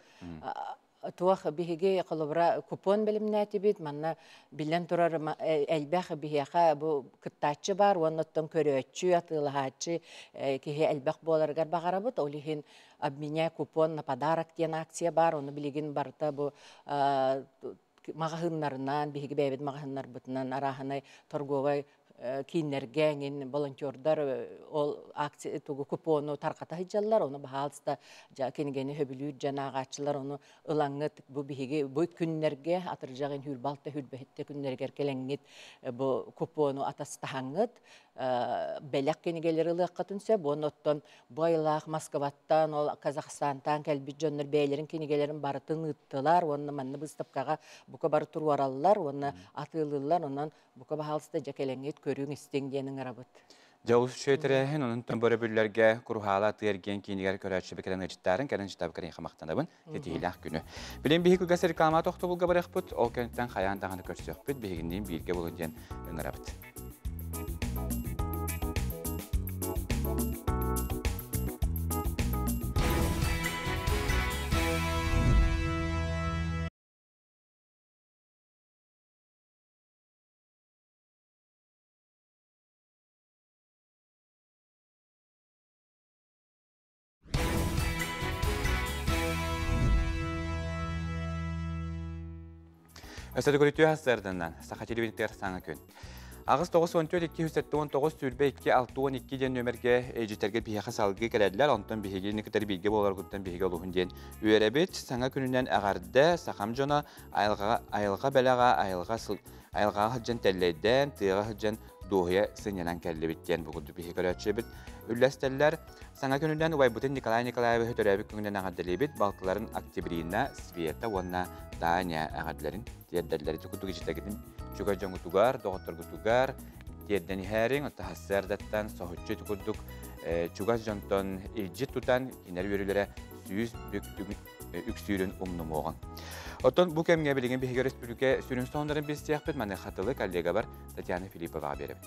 Туох биһиги холобура купон бэлэмнээтибит, манна биллэн турар элбэх биһиэхэ бу кыттааччы баар уонна оттон көрөөччү, атыылаһааччы киһи элбэх буоларыгар баҕарабыт. Ол иһин обменяй купон на подарок диэн акция баар, ону билигин барыта бу маҕаһыыннарынан, биһиги бэйэбит маҕаһыыннарбытынан арааһынай торговай кииннэргэ эҥин волонтердар ол акция тугу купону тарҕата сылдьаллар, ону баһаалыста кинигэни сөбүлүүр дьон ааҕааччылар ону ылаҥҥыт бу биһиги бу күннэргэ атырдьаҕын хүрбалта хүрбэһиттэ күннэригэр кэлэҥҥит бу купону атастаһаҥҥыт бэлэх кинигэлэри ылыаххытын сөп. Уонна оттон бу айылаах Москваттан, ол Казахстантан кэлбит дьоннор бэйэлэрин кинигэлэрин барытын ыыттылар уонна манна быыстапкаҕа бука бары туруораллар уонна атыылыыллар. Онон бука баһаалыста дьэ кэлэҥҥит көрүҥ-истиҥ диэн ыҥырабыт. Дьэ олус үчүгэй тэрээһин, онон бөрөбүллэргэ Куруһаала атыы-эргиэн киинигэр көрөөччү кэлэн ыалдьыттаарын, кэлэн ыалдьыттаабыккар эйиэхэ махтанабын. Ситиһиилээх күнү. Билин биһиги кылгас реклама тохтобулга барыахпыт, ол кэнниттэн хайаан даҕаны көрсүөхпүт, биһигинниин бииргэ буолун диэн ыҥырабыт. Өссө төгүл үтүө сарсыарданан Саха телевидениетыгар саҥа күн. Аҕыс 94 279 22 62 диэн нүөмэргэ эдьитэргэ биһиэхэ салгыы кэлэллэр. Онтон биһигини кытары бииргэ буоларгыттан биһиги олуһун диэн үөрэбит. Саҥа күнүнэн эҕэрдэ, сахам дьоно айылҕа, айылҕа бэлэҕэ, айылҕа, айылҕаҕа сылдьан тэллэйдээн, тыаҕа сылдьан дуоһуйа сынньанан кэллибит диэн бу курдук биһиги көрөөччүбүт үллэстэллэр. Саҥа күнүнэн убайбытын Николай Николаевиһы төрөөбүт күнүнэн эҕэрдэлиибит. Балтыларын Октябрина, Света уонна Таня эҕэрдэлэрин тиэрдэллэр. Ити курдук ичитэгитин чугас дьоҥҥутугар, доҕотторгутугар тиэрдэн иһээриҥ. Оттон сарсыардаттан соһуччу ити курдук чугас дьонтон илдьит тутан кинилэр үөрүүлэрэ 100 бүк үксүүрүн умнумуоҕуҥ. Оттон бу кэмҥэ билигин биһиги өрөспүүбүлүкэ сүрүн сонуннарын билсиэхпит. Маныаха тылы коллегабар Татьяна Филипповаҕа биэрэбин.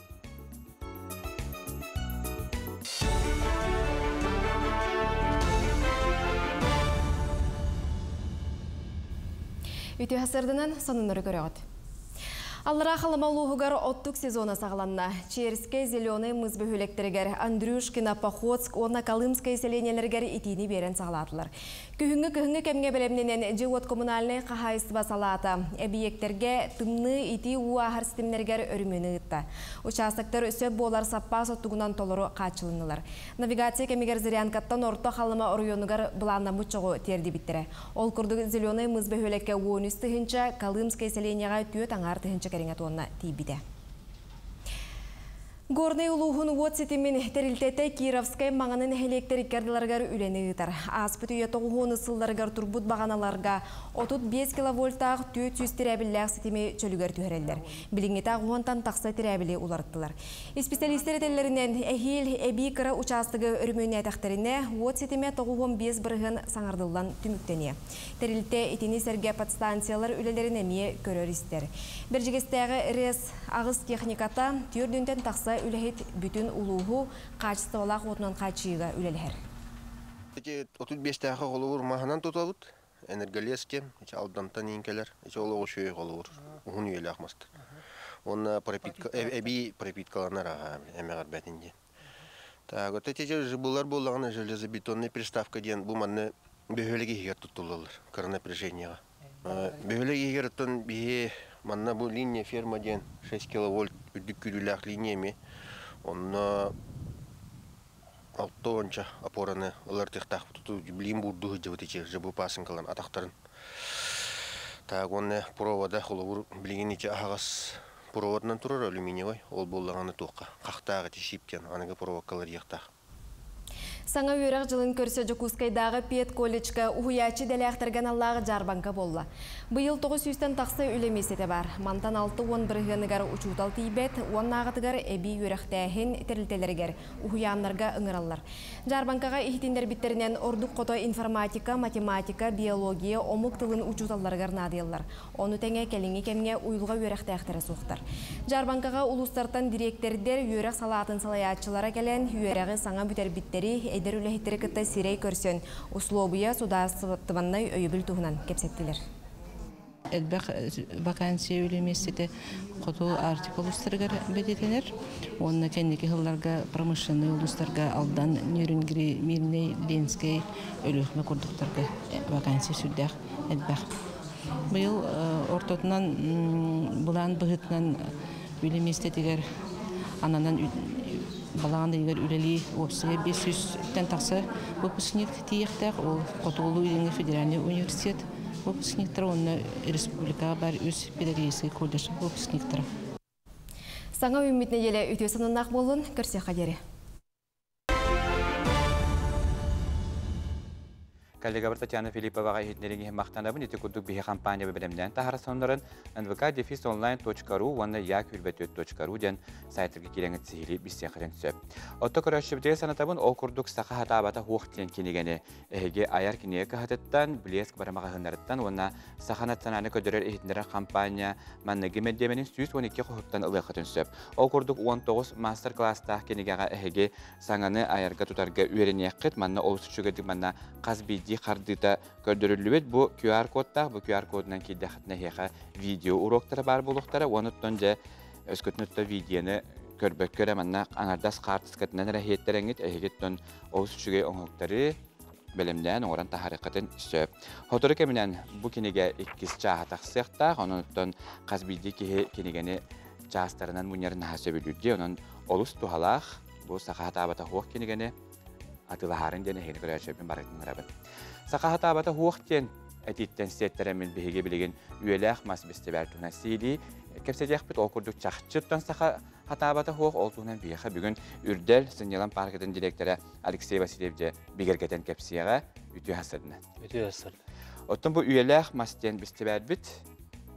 Үтүө сырдынан сонуннары көрөҕүт. Аллараа Халыма улууһугар оттук сезона саҕаланна. Черскэй, Зеленый мыс бөһүөлэктэригэр, Андрюшкино, Походск уонна Колымскай сэлиэнньэлэригэр итиини биэрэн саҕалаатылар. Күһүҥҥү кыһыҥҥы кэмҥэ бэлэмнэнэн дьиэ-уот коммунальнай хаһаайыстыба салаата эбийиэктэргэ тымныы итии уу ааһар ситимнэригэр өрөмүөнү ыытта. Участоктар сөп буолар саппаас оттугунан толору хааччылыннылар. Навигация кэмигэр Зырянкаттан Орто Халыма оройуонугар былааннаммыт чоҕу тиэрдибиттэрэ. Ол курдук Зеленый мыс бөһүөлэккэ 13 тыһыынча, Колымскай сэлиэнньэҕэ 4,5 тыһыынча кэриҥэ туонна тиийбитэ. Горнай улууһун уот ситимин тэрилтэтэ Кировскай Маҥаны нэһилиэктэр икки ардыларыгар үлэни ыытар. Ааспыт үйэ тоҕуһуон сылларыгар турбут баҕаналарга 35 киловольтаах 400 тирээбиллээх ситими чөлүгэр түһэрэллэр. Билиҥҥитэ 10-тан тахса тирээбили уларыттылар. Исписэлиистэр этэллэринэн, эһиил эбии кыра учаастагы өрөмүөннээтэхтэринэ, уот ситимэ 95% саҥардыллан түмүктэниэ. Тэрилтэ итини сэргэ подстанциялар үлэлэрин эмиэ көрөр-истэр. Бэрдьигэстээҕи РЭС аҕыс техниката 4-тэн тахса үлэһит бүтүн улууһу хаачыстыбалаах уотунан хааччыйыыга үлэлэһэр. Ити 35-тээхи холобур маһынан тутабыт. Энерголес диэн, ити Алдантан иин кэлэр. Ити олоҕу үчүгэй холобур. Уһун үйэлээх мастар. Уонна пропитка, эбии пропиткаланар аҕа эмэҕирбэтин диэн. Так, вот эти же булар буоллаҕына железобетонный приставка диэн бу манны бөһүөлэг иһигэр туттуллаллар кыра напряжениеҕа. Бөһүөлэг иһигэр оттон биһи манна бу линия ферма диэн 6 киловольт үрдүк күүрүүлээх линия эми онно 6 опораны ылар тыахтаахпыт билигин буурдуу сылдьыбыт ичи жб пасынкаларын атахтарын. Так уонна провода холобур билигин ичи аһаҕас проводынан турар алюминиевай ол буоллаҕына туохха хахтаах ити сип диэн аныгы проводкалар иэхтаах. Саҥа үөрэх дьылын көрсө Дьокуускайдааҕы педколледжка уһуйааччы идэлээхтэргэ аналлаах дьаарбаҥка буолла. Быйыл 900-тэн тахса үлэ миэстэтэ баар. Мантан 60 бырыһыаныгар учуутал тиийбэт, уоннааҕытыгар эбии үөрэхтээһин тэрилтэлэригэр уһуйааннарга ыҥыраллар. Дьаарбаҥкаҕа иһитиннэрбиттэринэн, ордук хото информатика, математика, биология, омук тылын учууталларыгар наадыйаллар. Ону тэҥэ кэлиҥҥи кэмҥэ уйулҕа үөрэхтээхтэрэ суохтар. Дьаарбаҥкаҕа улуустартан дириэктэрдэр, үөрэх салаатын салайааччылара кэлэн, үөрэҕи саҥа бүтэрбиттэри, эдэр үлэһиттэри кытта сирэй көрсөн, услуобуйа судаарыстыбаннай өйөбүл туһунан кэпсэттилэр. Элбэх вакансия үлэ миэстэтэ Хоту Арктика улуустарыгар бэлиэтэнэр уонна кэнники сылларга промышленнай улуустарга Алдан, Нерюнгри, Мирнэй, Ленскэй, Өлүөхүмэ курдуктарга вакансия сүрдээх элбэх. Быйыл ортотунан былаан быһыытынан үлэ миэстэтигэр ананан балаҕан ыйыгар үлэлии уопсайа 500-тэн тахса выпускник тиийиэхтээх. Ол Хотугулуу-Илиҥҥи федеральнай университет выпускниктара уонна республикаҕа баар үс педагогическай колледж выпускниктара. Саҥа үүммүт нэдиэлэ үтүө сонуннаах буоллун, көрсүөххэ диэри. Коллегабар Татьяна Филипповаҕа иһитиннэриҥ иһин махтанабын. Ити курдук биһи компания бэлэмнээн таһара соннорун nvk-онлайн.ru уонна як-ру диэн сайтарга киирэҥит сиһилии билсиэххитин сөп. Отто көрөөччүбүтүгэр санатабын, ол курдук саха хатаабата хуох диэн кинигэни эһиги айар кинигэ кыһатыттан, Блеск бары маҕаһыыннарыттан уонна Саха национальнай көрдөрөр иһитиннэрэр хампаанньа манныгы мэдиэмэнин 112 хоһуттан ылыаххытын сөп. Ол курдук 19 мастер-класстаах кинигэҕэ эһиги саҥаны айарга-тутарга үөрэниэххит. Манна олус үчүгэйдик манна хас биирдии хардыыта көрдөрүллүбүт. Бу QR-кодтаах, бу QR-кодунан киирдэххитинэ эһиэхэ видео уроктара баар буолуохтара. Уонуттан дьэ өскөтүн өттө видеоны көрбөккө эрэ манна аҥардас хаартыскатынан эрэ иһиттэрэҥҥит эһигиттэн олус үчүгэй оҥоһуктары бэлэмнээн оҥорон таһаарыаххытын сөп. Сотору кэминэн бу кинигэ иккис чааһа тахсыахтаах, онон хас биирдии киһи кинигэни чаастарынан мунньарын наһаа сөбүлүүр онон олус туһалаах бу саха хатаабата хуох кинигэни атыылаһаарын диэн эһигини көрөөччүбүн барытын ыҥырабын. Саха хатаабата хуох диэн этииттэн сиэттэрэммин биһиги билигин үөлээх мас бэстибээл туһунан сиилии кэпсэтиэхпит. Ол курдук чахчыттан саха хатаабата хуох ол туһунан биһиэхэ бүгүн Үрдэл сынньалаҥ пааркатын директора Алексей Васильев дьэ бигэргэтэн кэпсиэҕэ. Үтүө хассадына. Үтүө хассадына. Оттон бу үйэлээх мас диэн бэстибээлбит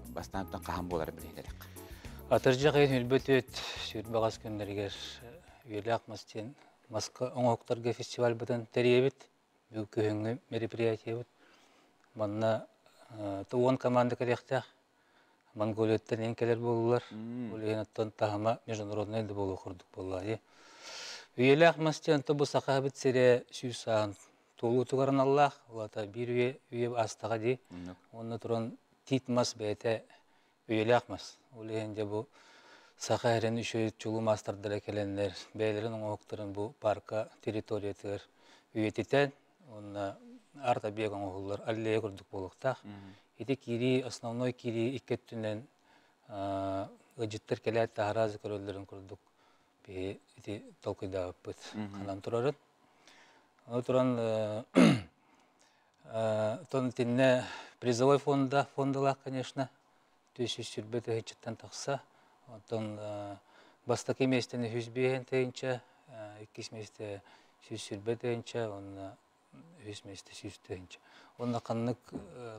бастаан хаһан буоларын билиһинэрик. Атырдьах ыйын өлбөт сүрбэҕэс күннэригэр үйэлээх мас диэн маска оҥоһуктарга фестивальбытын тэрийэбит. Бүгүн күһүҥҥү мероприятиебыт. Манна уон команда кэлиэхтээх. Монголияттан эн кэлэр буоллулар. Ол иһин оттон таһыма международнай да буолуох курдук буолла дии. Үйэлээх мас диэн бу сахабыт сирэ 100 сааһын туолуутугар аналлаах. Ол аата биир үйэ, үйэ аастаҕа дии. Уонна туран тиит мас бэйэтэ үйэлээх мас. Ол иһин дьэ бу саха эрин үчүгэй чулуу маастардара кэлэннэр бэйэлэрин оҥоһуктарын бу парка территориятыгар үйэтитэн уонна арт-объект оҥоһуллар аллея курдук буолуохтаах. Ити киирии, основной киирии икки өттүнэн ыалдьыттар кэлээт таһараазы көрөллөрүн курдук биһи ити толкуйдаабыппыт ханан турарын. Ону туран тон итиннэ призовой фонда фондалаах, конечно, 420 тыһыынчаттан тахса. Оттон бастакы миэстэни 105 тыһыынча, иккис миэстэ 120 тыһыынча, уонна үһүс миэстэ 100 тыһыынча. Уонна ханнык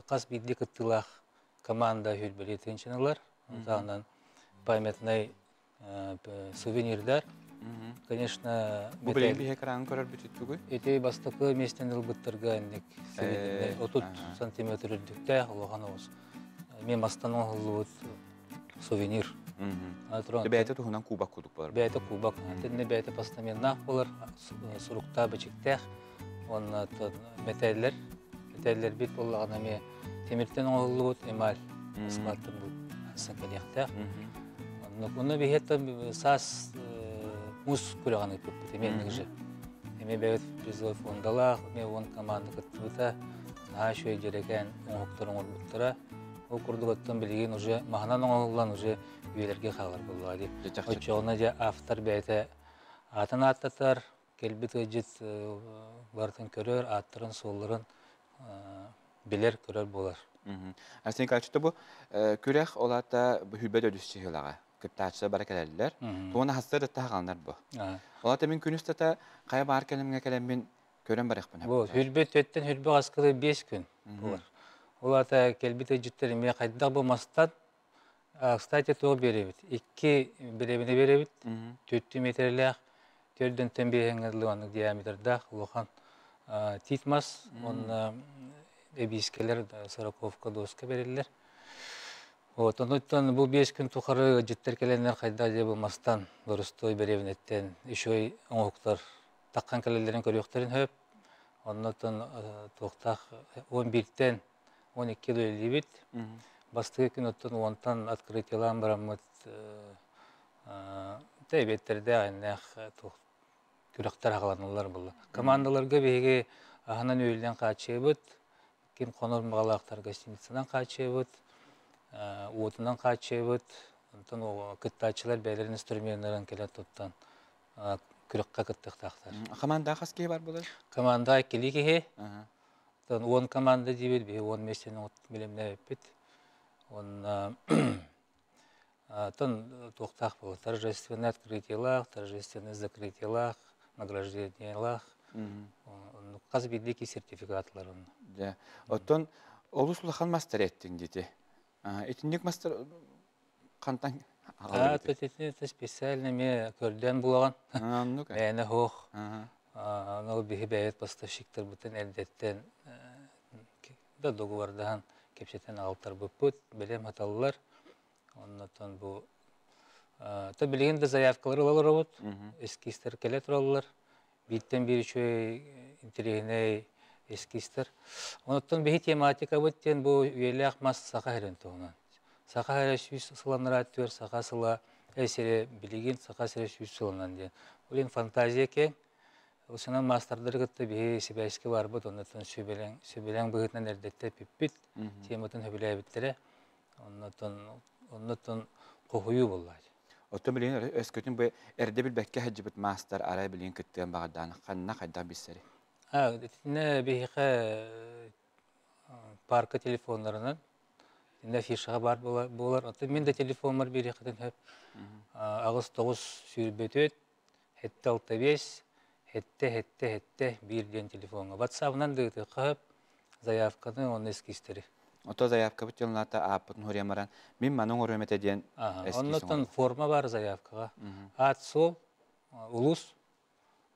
хас биирдии кыттыылаах команда 125 тыһыынчаны ылар. Онтон памятный сувенирдар. Конечно, Бу билигин биһи экран көрөр бүтүттүгүй? Ити бастакы миэстэни ылбыттарга инник сувенирный 30 сантиметр үрдүктээх улахан оҕус. Мен мастан оҥоһуллубут сувенир. Бэйэтэ туһунан кубок кудук болар. Бэйэтэ кубок. Тинне бэйэтэ постаменнаах болар, суруктаах, бичиктээх. Онна мэтээллэр, мэтээллэр бит боллаҕына эми тимиртен оҥоһуллубут эмаль складтан бу асан кэлиэхтээх. Онно биһиэттэн саас мус күрэҕин ыыппыппыт эмиэ же. Эми бэйэбит призовой фондалаах, эми 10 команда кыттыбыта. Наһаа үчүгэй дьэрэкээн оҥоһуктар оҥорбуттара. Ол курдук оттон билигин уже маһынан оҥоһуллан уже үйэлэргэ хаалар буоллаҕа дии. Оччоҕуна дьэ автор бэйэтэ аатын ааттатар, кэлбит ыалдьыт барытын көрөр, ааттарын-суолларын билэр, көрөр буолар. Арсений Николаевич, бу күрэх ол аата хүлбэт өдүс чыһылаҕа кыттааччылар бары кэлэллэр. Тугун аһастар да хааланар бу. Ол аата мин күн устата хайа баар кэлэмҥэ кэлэммин көрөн барыахпын. Бу хүрбэ төттен хүрбэ аскылы 5 күн буолар. Ол аата кэлбит ыалдьыттар эмиэ хайдах бу мастан кстати, туох биэрэбит? Икки бирэбини биэрэбит. Түөртүү метрэлээх, төрдөнтөн биэһэҥҥэ дылы маннык диаметрдаах улахан тиит мас уонна эбиискэлэр сороковка доска бэриллэр. Вот, онуттан бу 5 күн тухары ыалдьыттар кэлэннэр хайдах дьэ бу мастан боростуой бэриэбинэттэн үчүгэй оҥоһуктар таххан кэлэллэрин көрүөхтэрин сөп. Оннуттан туохтаах 11-тэн 12 үлэлиибит. Бастакы күн оттон уонтан открытиелаан бараммыт эбиэттэрдээх иннээх күрэхтэр аҕаланаллар буолла. Командаларга биһиги аһынан үөлүнэн хааччыйабыт, ким хонор баҕалаахтар гостиницанан хааччыйабыт, уотунан хааччыйабыт, онтон кыттааччылар бэйэлэрин инструменнарын кэлэн туттан күрэххэ кыттыахтаахтар. Команда хас киһи бар буолар? Команда иккилии киһи. Оттон 10 команда диибит, биһи 10 миэстэни билимнээбиппит. Уонна оттон туохтаах буолар, торжественное открытиелаах, торжественное закрытиелаах, награждениелаах. Хас биирдии ки сертификатлар онно. Дьэ, оттон олус улахан мастер эттиҥ дити. Итинник мастер хантан аҕалар специально эмиэ көрдөөн булаҕын. Мээнэ суох. Ол биһи бэйэбит поставщиктарбытын эрдэттэн да договордаһан кэпсэтэн аҕалтарбыппыт, бэлэм хаталлар. Оннотон бу то билигин да заявкалары ыла олоробут, эскизтэр кэлэ тураллар. Бииртэн биир үчүгэй интэриэһинэй эскизтэр. Онуттан биһи тематикабыт диэн бу үйэлээх мас саха сирин туһунан. Саха сирэ 100 сыланара түөр саха сыла сире билигин саха сирэ 100 сылынан диэн. Ол фантазия киэҥ. Осынан маастардары кытта биһи сибээскэ барбыт, оннуттан сүбэлэҥ, сүбэлэҥ быһыытынан эрдэттэ эппиппит, тематын сөбүлээбиттэрэ. Оннуттан, оннуттан хоһуйуу буоллаачы. Оттон билигин өскөтүн бу эрдэ билбэккэ сылдьыбыт маастар арай билигин кыттыан баҕардаан ханна хайдах билсэри? Итиннэ биһиэхэ парка телефоннарынан итиннэ афишаҕа баар буолар. Оттон мин да телефоммар биэриэххитин сөп. 8 9 24 7 6 5 7 7 7 1 диэн телефоҥҥа. Ватсабынан да ыытыахха сөп. Заявканы уонна эскизтэри. Ото заявкабыт дьонлаата ааппытын хуруйан баран мин маны оҥоруом этэ диэн эскиз Оннуттан форма бар заявкаҕа. Аат суол, улуус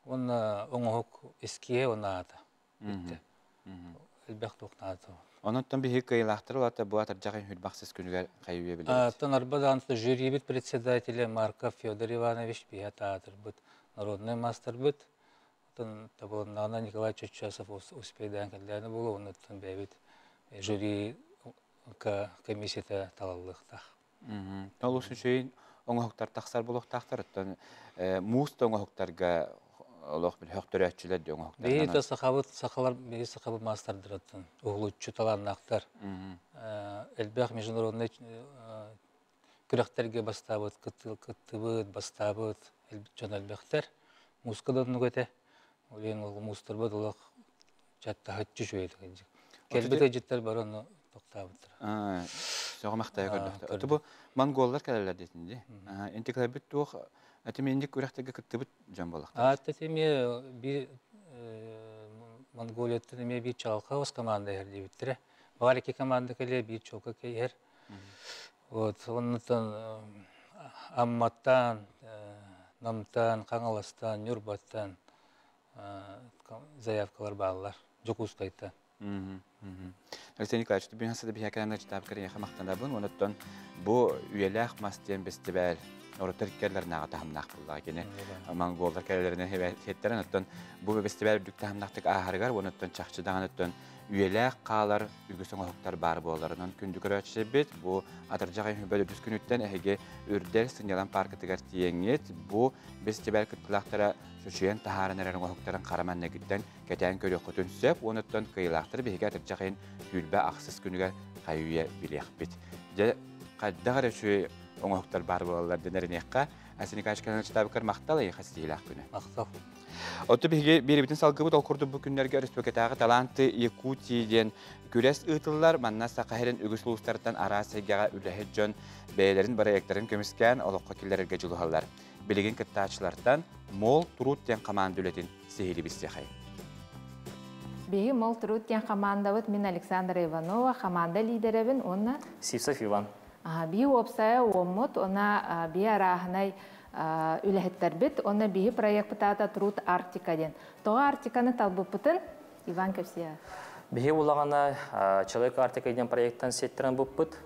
уонна оҥоһук эскиһэ уонна аата. Бүттэ. Элбэх туох наада. Онон биһиги кыайыылаахтар улаата бу атырдьах хүрбахсыс күнүгэр хайыы билэбит. Оттон арба жюрибит председателя Марков Федор Иванович биһэ таатырбыт, народный мастербыт. Оттон табылыннаҕына Николай Чоччасов успейдаан кэллээнэ буолуо, оннуттан бэйэбит жюри комиссията талаллыахтаах. Олус үчүгэй оҥоһуктар тахсар буолуохтаахтар. Оттон муус да оҥоһуктарга олох хөхтөрөөччүлэр де оҥоһуктар. Биһи да сахабыт, сахалар, биһи сахабыт маастардарыттан уһулуччу талааннаахтар. Элбэх международный күрэхтэргэ бастаабыт, кыттыбыт, бастаабыт дьон элбэхтэр. Мууска да оннук этэ. Ол иһин ол муустарбыт олох чаттаһыччы үчүгэй Кэлбит ыалдьыттар бары ону тохтообуттара. Сөҕүмэхтэйэ көрдөхтөр. Ото бу монголлар кэлэллэр диэтин дии. Интиклэрбит туох этимиинник күрэхтэргэ кыттыбыт дьон буоллахтар. Аатта эмиэ биир Монголияттан эмиэ биир чаҕылхай ос команда иһэр диэбиттэрэ. Баар икки команда кэлиэ, биир чуолка иһэр. Вот, оннуттан Амматтан, Намтан, Хаҥаластан, Ньурбаттан заявкалар бааллар. Дьокуускайтан. Алексей Николаевич, бүгүн хасыда биһиэхэ кэлэн ыалдьытаабыккар эйиэхэ махтанабын. Онуттан бу үйэлээх мас диэн бэстибээл норуоттар иккиэллэринээҕи таһымнаах буоллаҕа кини монголлар кэлэлэринэн сиэттэрэн оттон бу бэстибээл үрдүк таһымнаахтык ааһарыгар уонна оттон чахчы даҕаны оттон үйэлээх хаалар үгүс оҥоһуктар баар буолалларынан күндү көрөөччүлэрбит бу атырдьах ыйын үһүс күнүттэн эһиги Үрдэл сынньалаҥ пааркатыгар тиийэҥҥит бу бэстибээл кыттыылаахтара чочуйан таһааран эрэр оҥоһуктарын хара маннагыттан кэтээн көрүөххүтүн сөп уонна оттон кыайыылаахтары биһиги атырдьах ыйын 26 күнүгэр хайы-үйэ билиэхпит. Дьэ, хайдах эрэ үчүгэй оҥоһуктар баар буолаллар диэн эрэниэххэ. Айсен Николаевич Каналычтаабыккар махтал, эйиэхэ ситиһиилээх күнү. Махтал. Оттон биһиги биэрэбитин салгыбыт ол курдук бу күннэргэ өрөспүүбүлүкэтээҕи Таланты Якутии диэн күрэс ыытыллар. Манна Саха сирин үгүс улуустарыттан араас эйгэҕэ үлэһит дьон бэйэлэрин бырайыактарын көмүскээн олоххо киллэрэргэ дьулуһаллар. Билигин кыттааччылартан Мол Труд диэн хамаанда үлэтин сиһилии билсиэхэй. Биһиги Мол Труд диэн хамаандабыт мин Александра Иванова, хамаанда лидэрэбин уонна Сивцев Иван. Биһи уопсайа уоммут, уонна биһи арааһынай үлэһиттэрбит, уонна биһи проекпыт аата Труд Арктика диэн. Тоҕо Арктиканы талбыппытын Иван кэпсиэ. Биһи улаҕана Человек Арктика диэн проекттан сиэттэрэн буппут.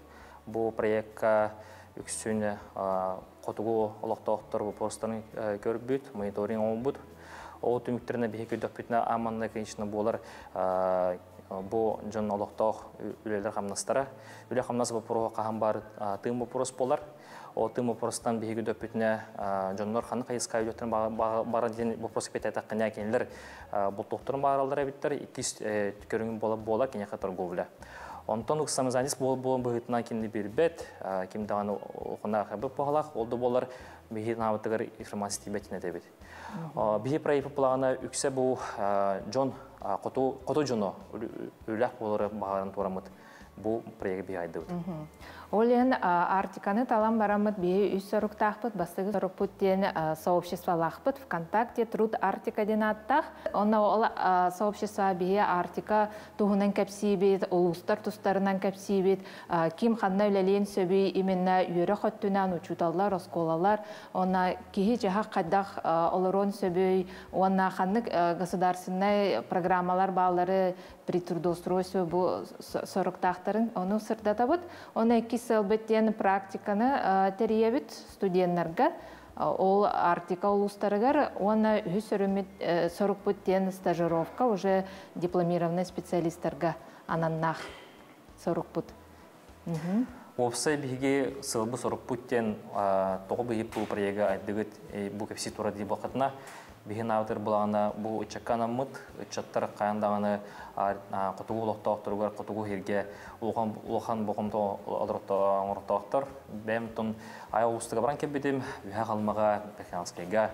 Бу проектка үксүн хотугу олохтоохтор вопростарын көрбүт, мониторинг оҥорбут. Ол түмүктэринэ биһи көрдөхпүтүнэ ааманна конечно буолар бу дьон олохтоох үлэлэр хамнастара. Үлэ-хамнас боппуруоһа хаһан баар тыын боппуруос буолар. Ол тыын боппуруостан биһиги көрдөхпүтүнэ дьоннор ханнык хайысха үлэттэн баар диэн вопрос эппэтэтэххинэ кинилэр бултуохтарын баараллар эбиттэр. Иккис көрүҥ буола буола киниэхэ торговля. Онтон самозанятость буолан быһыытынан кимни билбэт, ким даҕаны ухунаах эбит буолах, ол да буолар биһи наабытыгар информация тиийбэтин этэбит. Биһи проект плана үксэ бу дьон хоту хоту дьоно үлэх буолары баҕаран тураммыт бу проект биһи айдыбыт. Ол иһин Арктиканы талан бараммыт биһи үс соруктаахпыт, бастакы сорукпут диэн сообществолаахпыт ВКонтакте Труд Арктика диэн ааттаах. Онно ол сообщество биһи Арктика туһунан кэпсиибит, улуустар тустарынан кэпсиибит, ким ханна үлэлиэн сөбүй именно үөрэх өттүнэн учууталлар, оскуолалар, уонна киһи дьаһах хайдах олоруон сөбүй, уонна ханнык государственнай программалар бааллары при трудоустройстве бу соруктаахтарын ону сырдатабыт. Оны икки сылбыт диэн практиканы тэрийэбит студенттарга ол Арктика улуустарыгар уонна үһүс сорукпут диэн стажировка уже дипломированный специалисттарга ананнаах сорукпут. Уопсай биһиги сылбы сорукпут диэн тоҕо биһи бу проекта айдыгыт бу кэпси тура дии бакытына биһи наабытыр булаҕына бу ыччакка анаммыт ыччаттар хайан даҕаны хотугу олохтоохторугар хотугу сиргэ улахан улахан болҕомто оҥортоохтор бэйэм тон айа улуустага баран кэлбитим үһэ Халымаҕа Верхоянскайга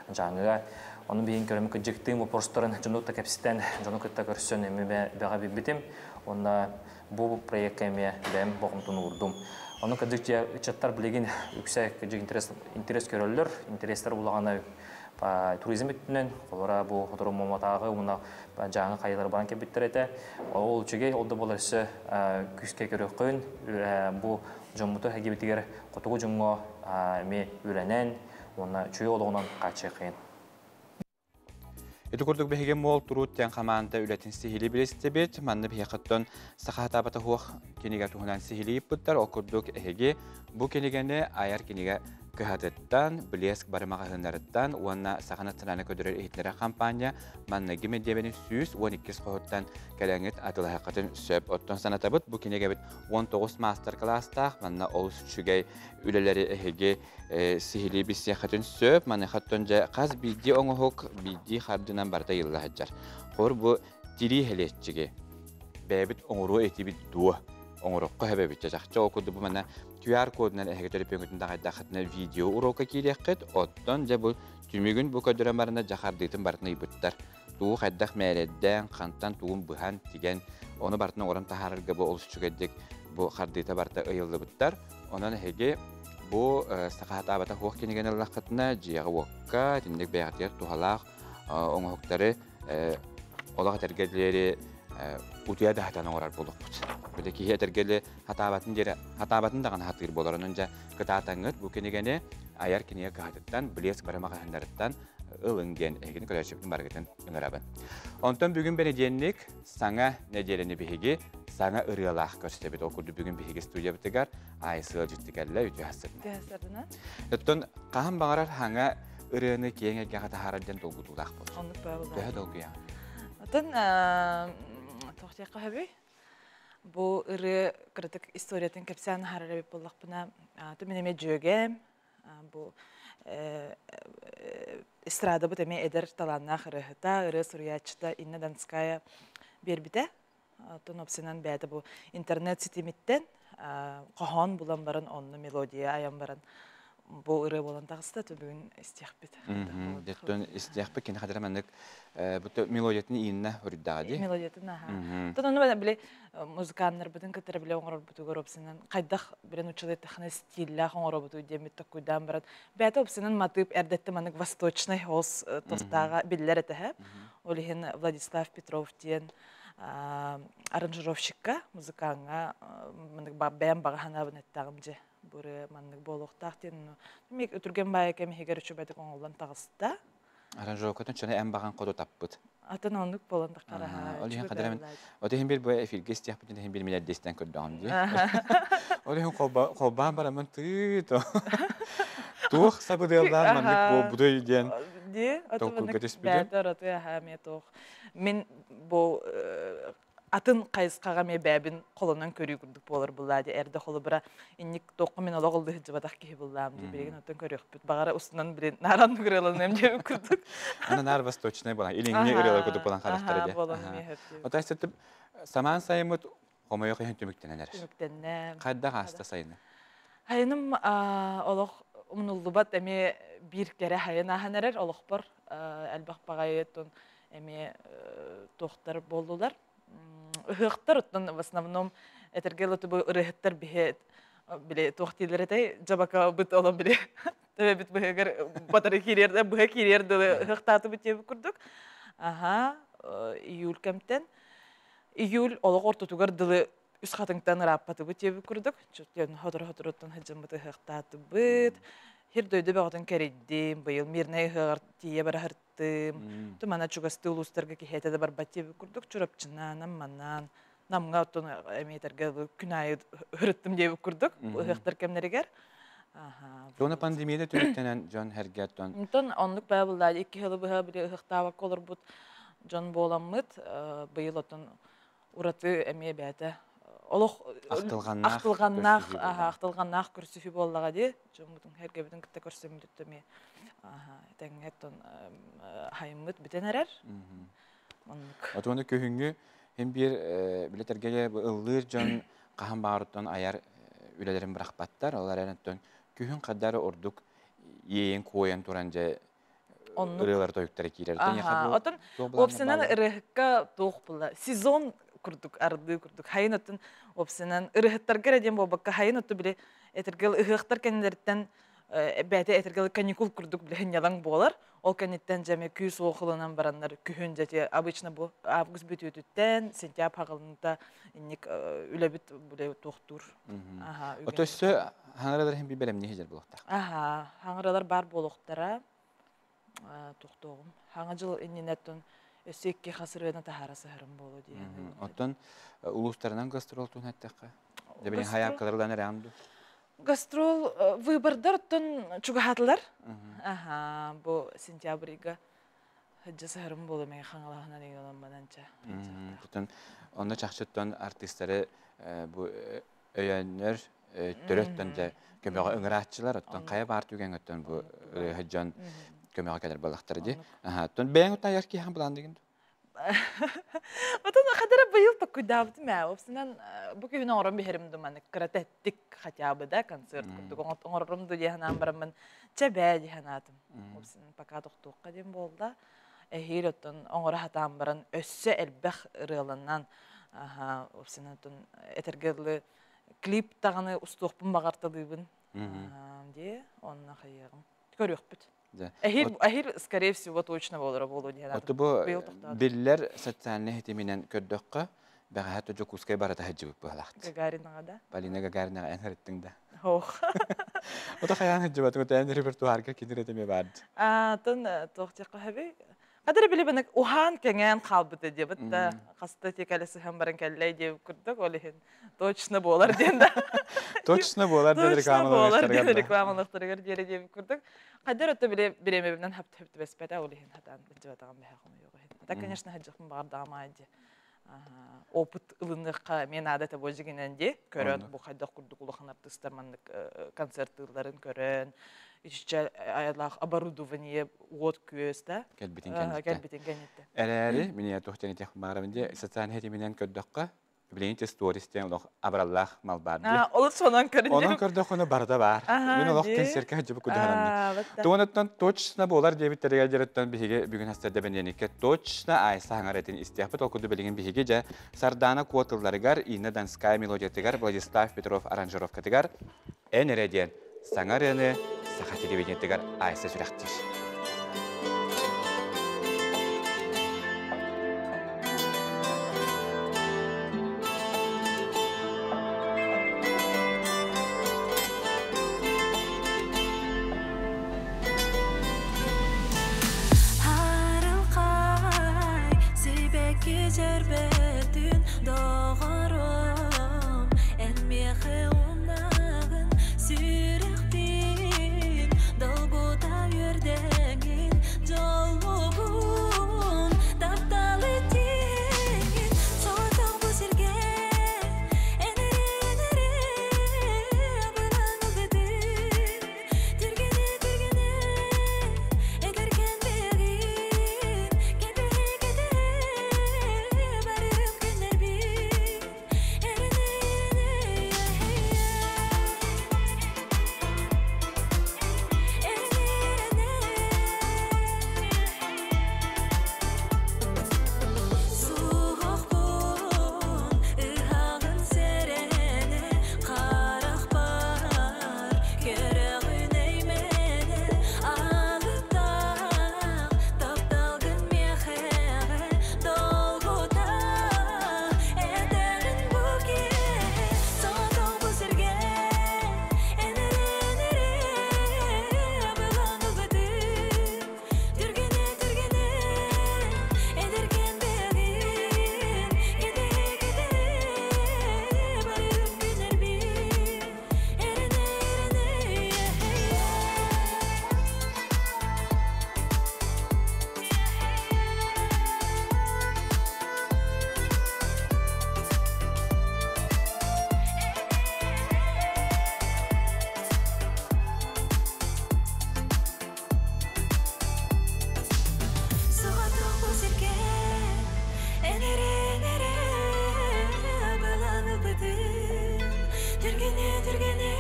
Дьааҥыга ону биһин көрөмү кыдьыктыым вопростарын дьону кытта кэпсэтэн дьону кытта көрсөн эми бэҕэ билбитим уонна бу проекка эмиэ бэйэм болҕомтону уурдум. Ону кырдьык ыччаттар билигин үксэ кырдьык интерес, интерес көрөллөр, интерестер улаҕана туризм өттүнэн, холобура бу хотуру Муоматааҕы уонна Дьааҥы хайалары баран кэлбиттэр этэ. Ол үчүгэй, ол да буолар өссө күүскэ көрүөххүн, бу дьоммуту эһигибитигэр хотугу дьоҥҥо эмиэ үлэнэн уонна үчүгэй олоҕунан хааччыаххайын. Ити курдук биһиги Мол Труд диэн хамаанда үлэтин сиһилии билистибит. Манна биһиэхэттэн саха хатаабата суох кинигэ туһунан сиһилии ыппыттар. Ол курдук эһиги бу кинигэни айар кинигэ кыһатыттан, Блеск бары маҕаһыыннарыттан уонна Саха национальнай көрдөрөр иһитиннэрэр хампаанньа манныгы мэдиэбэни 112 хоһуттан кэлэҥҥит атыылаһыаххытын сөп. Оттон санатабыт, бу кинигэбит 19 маастар-кылаастаах, манна олус үчүгэй үлэлэри эһиги сиһилии билсиэххитин сөп. Маныхаттан дьэ хас биирдии оҥоһук биирдии хардынан барыта ыйылла сылдьар. Хор бу тирии хэлиэччиги бэйэбит оҥоруо этибит дуо? Оҥороххо хэбэбит. Чахчы ол курдук бу манна QR кодунан эһиги төлөпүөҥҥүтүн даҕайдаххытына видео урока киириэххит. Оттон дьэ бу түмүгүн бу көрдөрөн барана дьахардыытын барытын ыйбыттар. Тугу хайдах мээрэйдээн, хантан тугун быһан, тигэн, ону барытын оҥорон таһаарарга бу олус үчүгэйдик бу хардыыта барыта ыйыллыбыттар. Онон эһиги бу саха хатаабата суох кинигэни ыллаххытына дьиэҕэ-уокка итинник бэйэҕитигэр туһалаах оҥоһуктары олох этэргэ диэри утуйа да сатан оҥорор буолуохпут. Били киһи этэргэли хатаабатын диэри хатаабатын даҕаны хатыыр буолар. Онон дьэ кытаатаҥҥыт бу кинигэни айар кинигэ кыһатыттан, Блеск бары маҕаһыыннарыттан ылыҥ диэн эһигини көрөөччүбүтүн барыгытын ыҥырабын. Онтон бүгүн бэнидиэнник саҥа нэдиэлэни биһиги саҥа ырыалаах көрсөбүт. Ол курдук бүгүн биһиги студиябытыгар Айсыл дьикти кэллэ үтүө хассырдына. Оттон хаһан баҕарар хаҥа ырыаны киэҥ эйгэҕэ таһаарар диэн долгутуулаах буолар. Оннук бааллар. Төһө долгуйаҕын? Оттон туох диэххэ сөбүй? Бу ырыа кыратык историятын кэпсээн аһарар эбит буоллахпына, мин эмиэ дьүөгэм, бу эстрадабыт эмиэ эдэр талааннаах ырыаһыта, ырыа суруйааччыта Инна Донская биэрбитэ. Оттон опсынан бэйэтэ бу интернет ситимиттэн хоһоон булан баран онно мелодия айан баран бу ырыа буолан таҕыста бүгүн истиэхпит. Деттон истиэхпит кини хадара маннык бу мелодиятын ииннэ үрдээҕэ дии. Мелодиятын аха. Оттон ону били музыканнарбытын кытары биле оҥорорбутугар опсынан хайдах билен училыттахына стиллээх оҥоробутуй диэммит токкуйдаан баран бэйэтэ опсынан матыып эрдэттэ маннык восточный хос тостааҕа биллэр этэһэ. Ол иһин Владислав Петров диэн аранжировщикка, музыкаҥҥа маннык бэйэм баҕа санаабын эттэҕим дьэ бу маннык буолуохтаах диэн мик үтүргэн баайа кэм иһигэр үчүгэйдик оҥоллон таҕыста. Аранжировкатын чона эн баҕан хоту таппыт. Атын оннук буолан таххараха. Ол иһин хадара От иһин бир бу эфирге истиэхпитин иһин бир милиардистен көрдөҕүм дии. Ол иһин холбаан бараммын тыы туох сабыдыаллаан маннык буолбутуй диэн Дии, толкуйга түспүтүм. Бээтэ Мин бу атын хайысхаҕа эмиэ бэйэбин холонон көрүү курдук буолар буллаа дии эрдэ холобура инник туохха мин олох ыллыһыдьыбатах киһи буллаам дии билигин оттон көрүөхпүт баҕара устунан билин нааран ырыаланыам диэбит курдук аны наар восточный буолан илиҥҥи ырыалар курдук буолан харахтара дии отой сытып самаан сайыммыт хомойуох иһин түмүктэнэн эрэр түмүктэннэ хайдах ааста сайыны Хайыным олох умнуллубат эмиэ биир кэрэ хайын ааһан эрэр олохпор элбэх баҕайы эмиэ туохтар буоллулар. Ыһыахтар оттон в основном этэргэ дылы бу ырыаһыттар биһи били туох дииллэр этэй дьабакабыт олон били төбөбүт быһыгар батары киириэр быһа киириэр дылы ыһыахтаатыбыт диэбит курдук. Аха, июль кэмтэн июль олох ортотугар дылы үс хатыҥтан ырааппатыбыт диэбит курдук. Хотору-хоторуттан сылдьаммыт ыһыахтаатыбыт. Хир дойду бөҕөтүн кэрийдим. Быйыл Мирнэй ыһыаҕар тиийэ бараһыртым. Тумана чугастыы улуустарга киһиэтэ да барбат диэбит курдук Чурапчынан, Амманан, Намҥа оттон эмиэтэргэ күн аайы ырыттым диэбит курдук ыһыахтар кэмнэригэр. Туона пандемияда түмүктэнэн дьон хэргэ оттон. Онтон оннук баа буллаа икки сылы быһа били ыһыахтаабакка олорбут дьон буоламмыт быйыл оттон ураты эмиэ бэйэтэ олох ахтылҕаннаах ахтылҕаннаах ахтылҕаннаах көрсүһүү буоллаҕа дии дьоммутун эргэбитин кытта көрсөммүт эмиэ тэҥҥэ оттон хайыммыт бүтэн эрэр оннук отуону күһүҥҥү хин биир билэтэргэ ыллыыр дьон хаһан баарыттан айар үлэлэрин бырахпаттар ол эрэн оттон күһүн хаддар ордук иэйэн куойан туран дьэ ырыалар тойуктара киирэр. Отон уопсанан ырыаһыкка туох була сезон курдук ардыы курдук хайын оттон уопсанан ырыаһыттарга эрэ диэн буолбакка хайын отту били этэргэл ыһыахтар кэннилэриттэн бэйэтэ этэргэл каникул курдук били сынньалаҥ буолар ол кэнниттэн дьэ эмиэ күүс уохуланан бараннар күһүн дьэ обычно бу август бүтүүтүттэн сентябрь хаҕылынта инник үлэбит били туохтуур Ото өссө хаҥыралар иһин бэлэмнии сылдьар буолуохтаах. Аха, хаҥыралар баар буолуохтара. Тохтоҕум. Хаҥа дьыл иннинэттэн өссө икки хас ырыаны таһаара сыһарым буолуо дии. Оттон улуустарынан гастрол туһун эттэххэ? Дебилин хайаапкаларынан эрэҕин дуу? Гастрол выбордар оттон чугаһаатылар. Аха, бу сентябрьга Сылдьа сыһарым буолуо мин хаҥалаһынан ыйыламмананча. Оттон онно чахчыттан артыыстары бу өйөөннөр төрөттөн дьэ көмөҕө ыҥырааччылар оттон хайа баар түгэҥ оттон бу ырыаһыт дьон көмөҕө кэлэр буоллахтара дии. Оттон бэйэҥ оттон айар киһиэхэ былаан дигин Отон хадара быйыл токкуйдаабытым ээ. Опсунан бу күһүн оҥорон биһэрим ду маннык кырата эттик хотя бы да концерт курдук оҥорорум ду дии санаан бараммын чэ бээ дии санаатым. Опсунан пока тохтуохха диэн буолла. Эһиил оттон оҥоро сатаан баран өссө элбэх ырыаланан опсунан оттон этэргэ дылы клип даҕаны устуохпун баҕарталыыбын дии онно хайыаҕым көрүөхпүт. Эһиил, эһиил, скорее всего, точно буолара буолуо диэн. Оту бу биллэр социальнай ситиминэн көрдөххө, бэҕэһээ Дьокуускай барыта сылдьыбыт быһалаахт. Гагаринаҕа да? Полина Гагаринаҕа эн ырыттыҥ да? Хоох. Ото хайаан хыджыбатын өтөөн репертуарга кинир этеме барды. Атын туох диэххэ сөбүй? Хадыр били бынык уһаан кэҥээн хаалбыта диэбит да хаста тиэкэлэ сыһан баран кэллэй диэбит курдук ол иһин точно буолар диэн да точно буолар диэн рекламалыахтарыгар рекламалыахтарыгар диэри диэбит курдук хайдар отто били бириэмэбинэн хап түбэспэтэ ол иһин хатаан ыдьыбатаҕым бэһэ хомуйуох иһин а так конечно хадьахпын баҕардаҕым аайы дии опыт ылыныахха эмиэ наада этэ бу дьигинэн дии көрөн бу хайдах курдук улахан артыыстар маннык концерттыылларын көрөн иччэ айылаах оборудование уот күөс да кэлбитин кэнниттэн кэлбитин кэнниттэн эрээри мин туох диэн этиэх баарабын дии социальный ситиминэн көрдөххө билигин сториз диэн олох абыраллаах мал баар дии. Олус сонон көрүннүм. Онон көрдөххүнэ барыта баар. Мин олох кэнсиэркэ сылдьыбыт кудуһаранным. Туонаттан точно буолар диэбиттэригэр дьарыттан биһиги бүгүн хастарда бэниэниккэ точно айса хаҥар этин истиэхпит. Ол курдук билигин биһиги дьэ Сардаана Куо тылларыгар, Инна Донская мелодиятыгар, Владислав Петров аранжировкатыгар «Эн эрэ» диэн саҥа ырыаны саха телевидениетыгар Айса сүрэхтиир. Арылхай сибэкки дьөрбөтүн доҕорум эн миэхэ умнаҕын сүрэхпин долгута үөрдэҥин дьоллугун тапталы тиэҥин соҕотох бу сиргэ эн эрэ эн эрэ абылаҥ ылбытын түргэнэ түргэнэ эдэркэн бэйэҕин кэтэһэ кэтэһэ барым күннэрбин Суһуохпун ыһаҕын сэрэнэ харахпар көрөҕүн эймэнэ алыптаах тапталгын миэхэҕэ долгута этэҕин бу киэһэ соҕотох бу сиргэ эн эрэ эн эрэ абылаҥ ылбытын түргэнэ түргэнэ эдэркэн бэйэҕин кэтэһэ кэтэһэ барым күннэрбин эрэнэ эрэнэ Соҕотох бу сиргэ эн эрэ эн эрэ абылаҥ ылбытын түргэнэ түргэнэ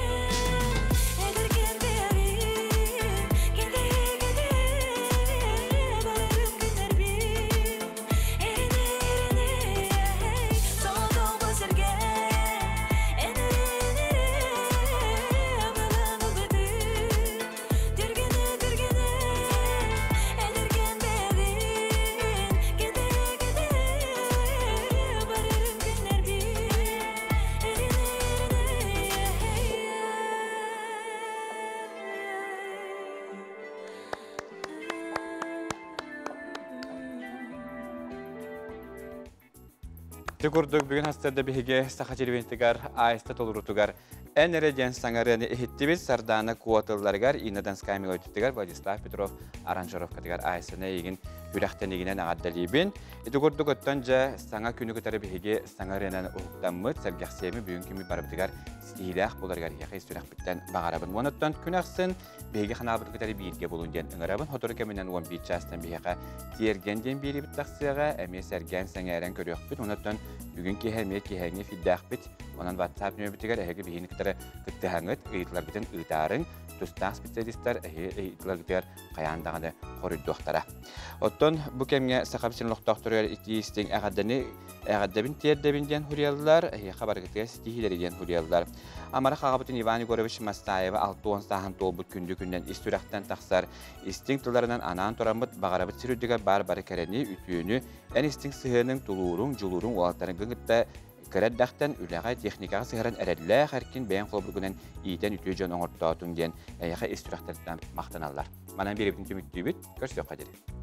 эдэркэн бэйэҕин кэтэһэ кэтэһэ барым күннэрбин эрэнэ эрэнэ соҕотох бу сиргэ эн эрэ эн эрэ абылаҥ ылбытын түргэнэ түргэнэ эдэркэн бэйэҕин кэтэһэ кэтэһэ барым күннэрбин эрэнэ эрэнэ Ити курдук бүгүн хастарда биһиги Саха телевидениетыгар Айста толорутугар эн эрэ диэн саҥарыаны иһиттибит Сардаана Куо тылларыгар Инна Донская мелодиятыгар Владислав Петров аранжировкатыгар Айсаны эйигин күрэхтэниигинэн эҕэрдэлиибин. Ити курдук оттон дьэ саҥа күнү кытары биһиги саҥа ырыанан уһуктаммыт сэргэхсиэми бүгүн күммүт барыбытыгар ситиһиилээх буоларыгар эһиэхэ ис сүрэхпиттэн баҕарабын. Уонна оттон күн ахсын биһиги ханаабытын кытары бииргэ булун диэн ыҥырабын. Сотору кэминэн 11 чаастан биһиэхэ тиэргэн диэн биэриибит тахсыаҕа. Эмиэ сэргээн сэҥээрэн көрүөхпүт. Онон бүгүн киэһэ эмиэ киэһээҥҥи эфирдээхпит. Онон WhatsApp нөмүрбүтүгэр эһиги биһигини кытары кыттыһаҥыт, ыйытыларгытын ыытаарыҥ. Тустаах специалистар эһиги ыйытыларгытыгар хайаан даҕаны хоруйдуохтара. Оттон бу кэмҥэ Саха сирин олохтоохторугар итии истиҥ эҕэрдэни эҕэрдэбин тиэрдэбин диэн суруйаллар, эһиэхэ барыгытыгар ситиһиилэри диэн суруйаллар. Амарах аҕабытын Иван Егорович Мастаева 60 сааһын туолбут күндү күнүнэн ис сүрэхтэн тахсар истиҥ тылларынан анаан тураммыт баҕарабыт сир үрдүгэр баар бары кэрэни, үтүөнү, эн истиҥ сыһыаныҥ, тулууруҥ, дьулууруҥ уолаттарыҥ кытта Кыра эрдэхтэн үлэҕэ, техникаҕа сыһаран эрэллээх эркин бэйэҥ холобургунан иитэн үтүө дьон оҥортоотуҥ диэн эйиэхэ ис сүрэхтэриттэн махтаналлар. Манан биэрэбитин түмүктүүбүт, көрсүөххэ диэри.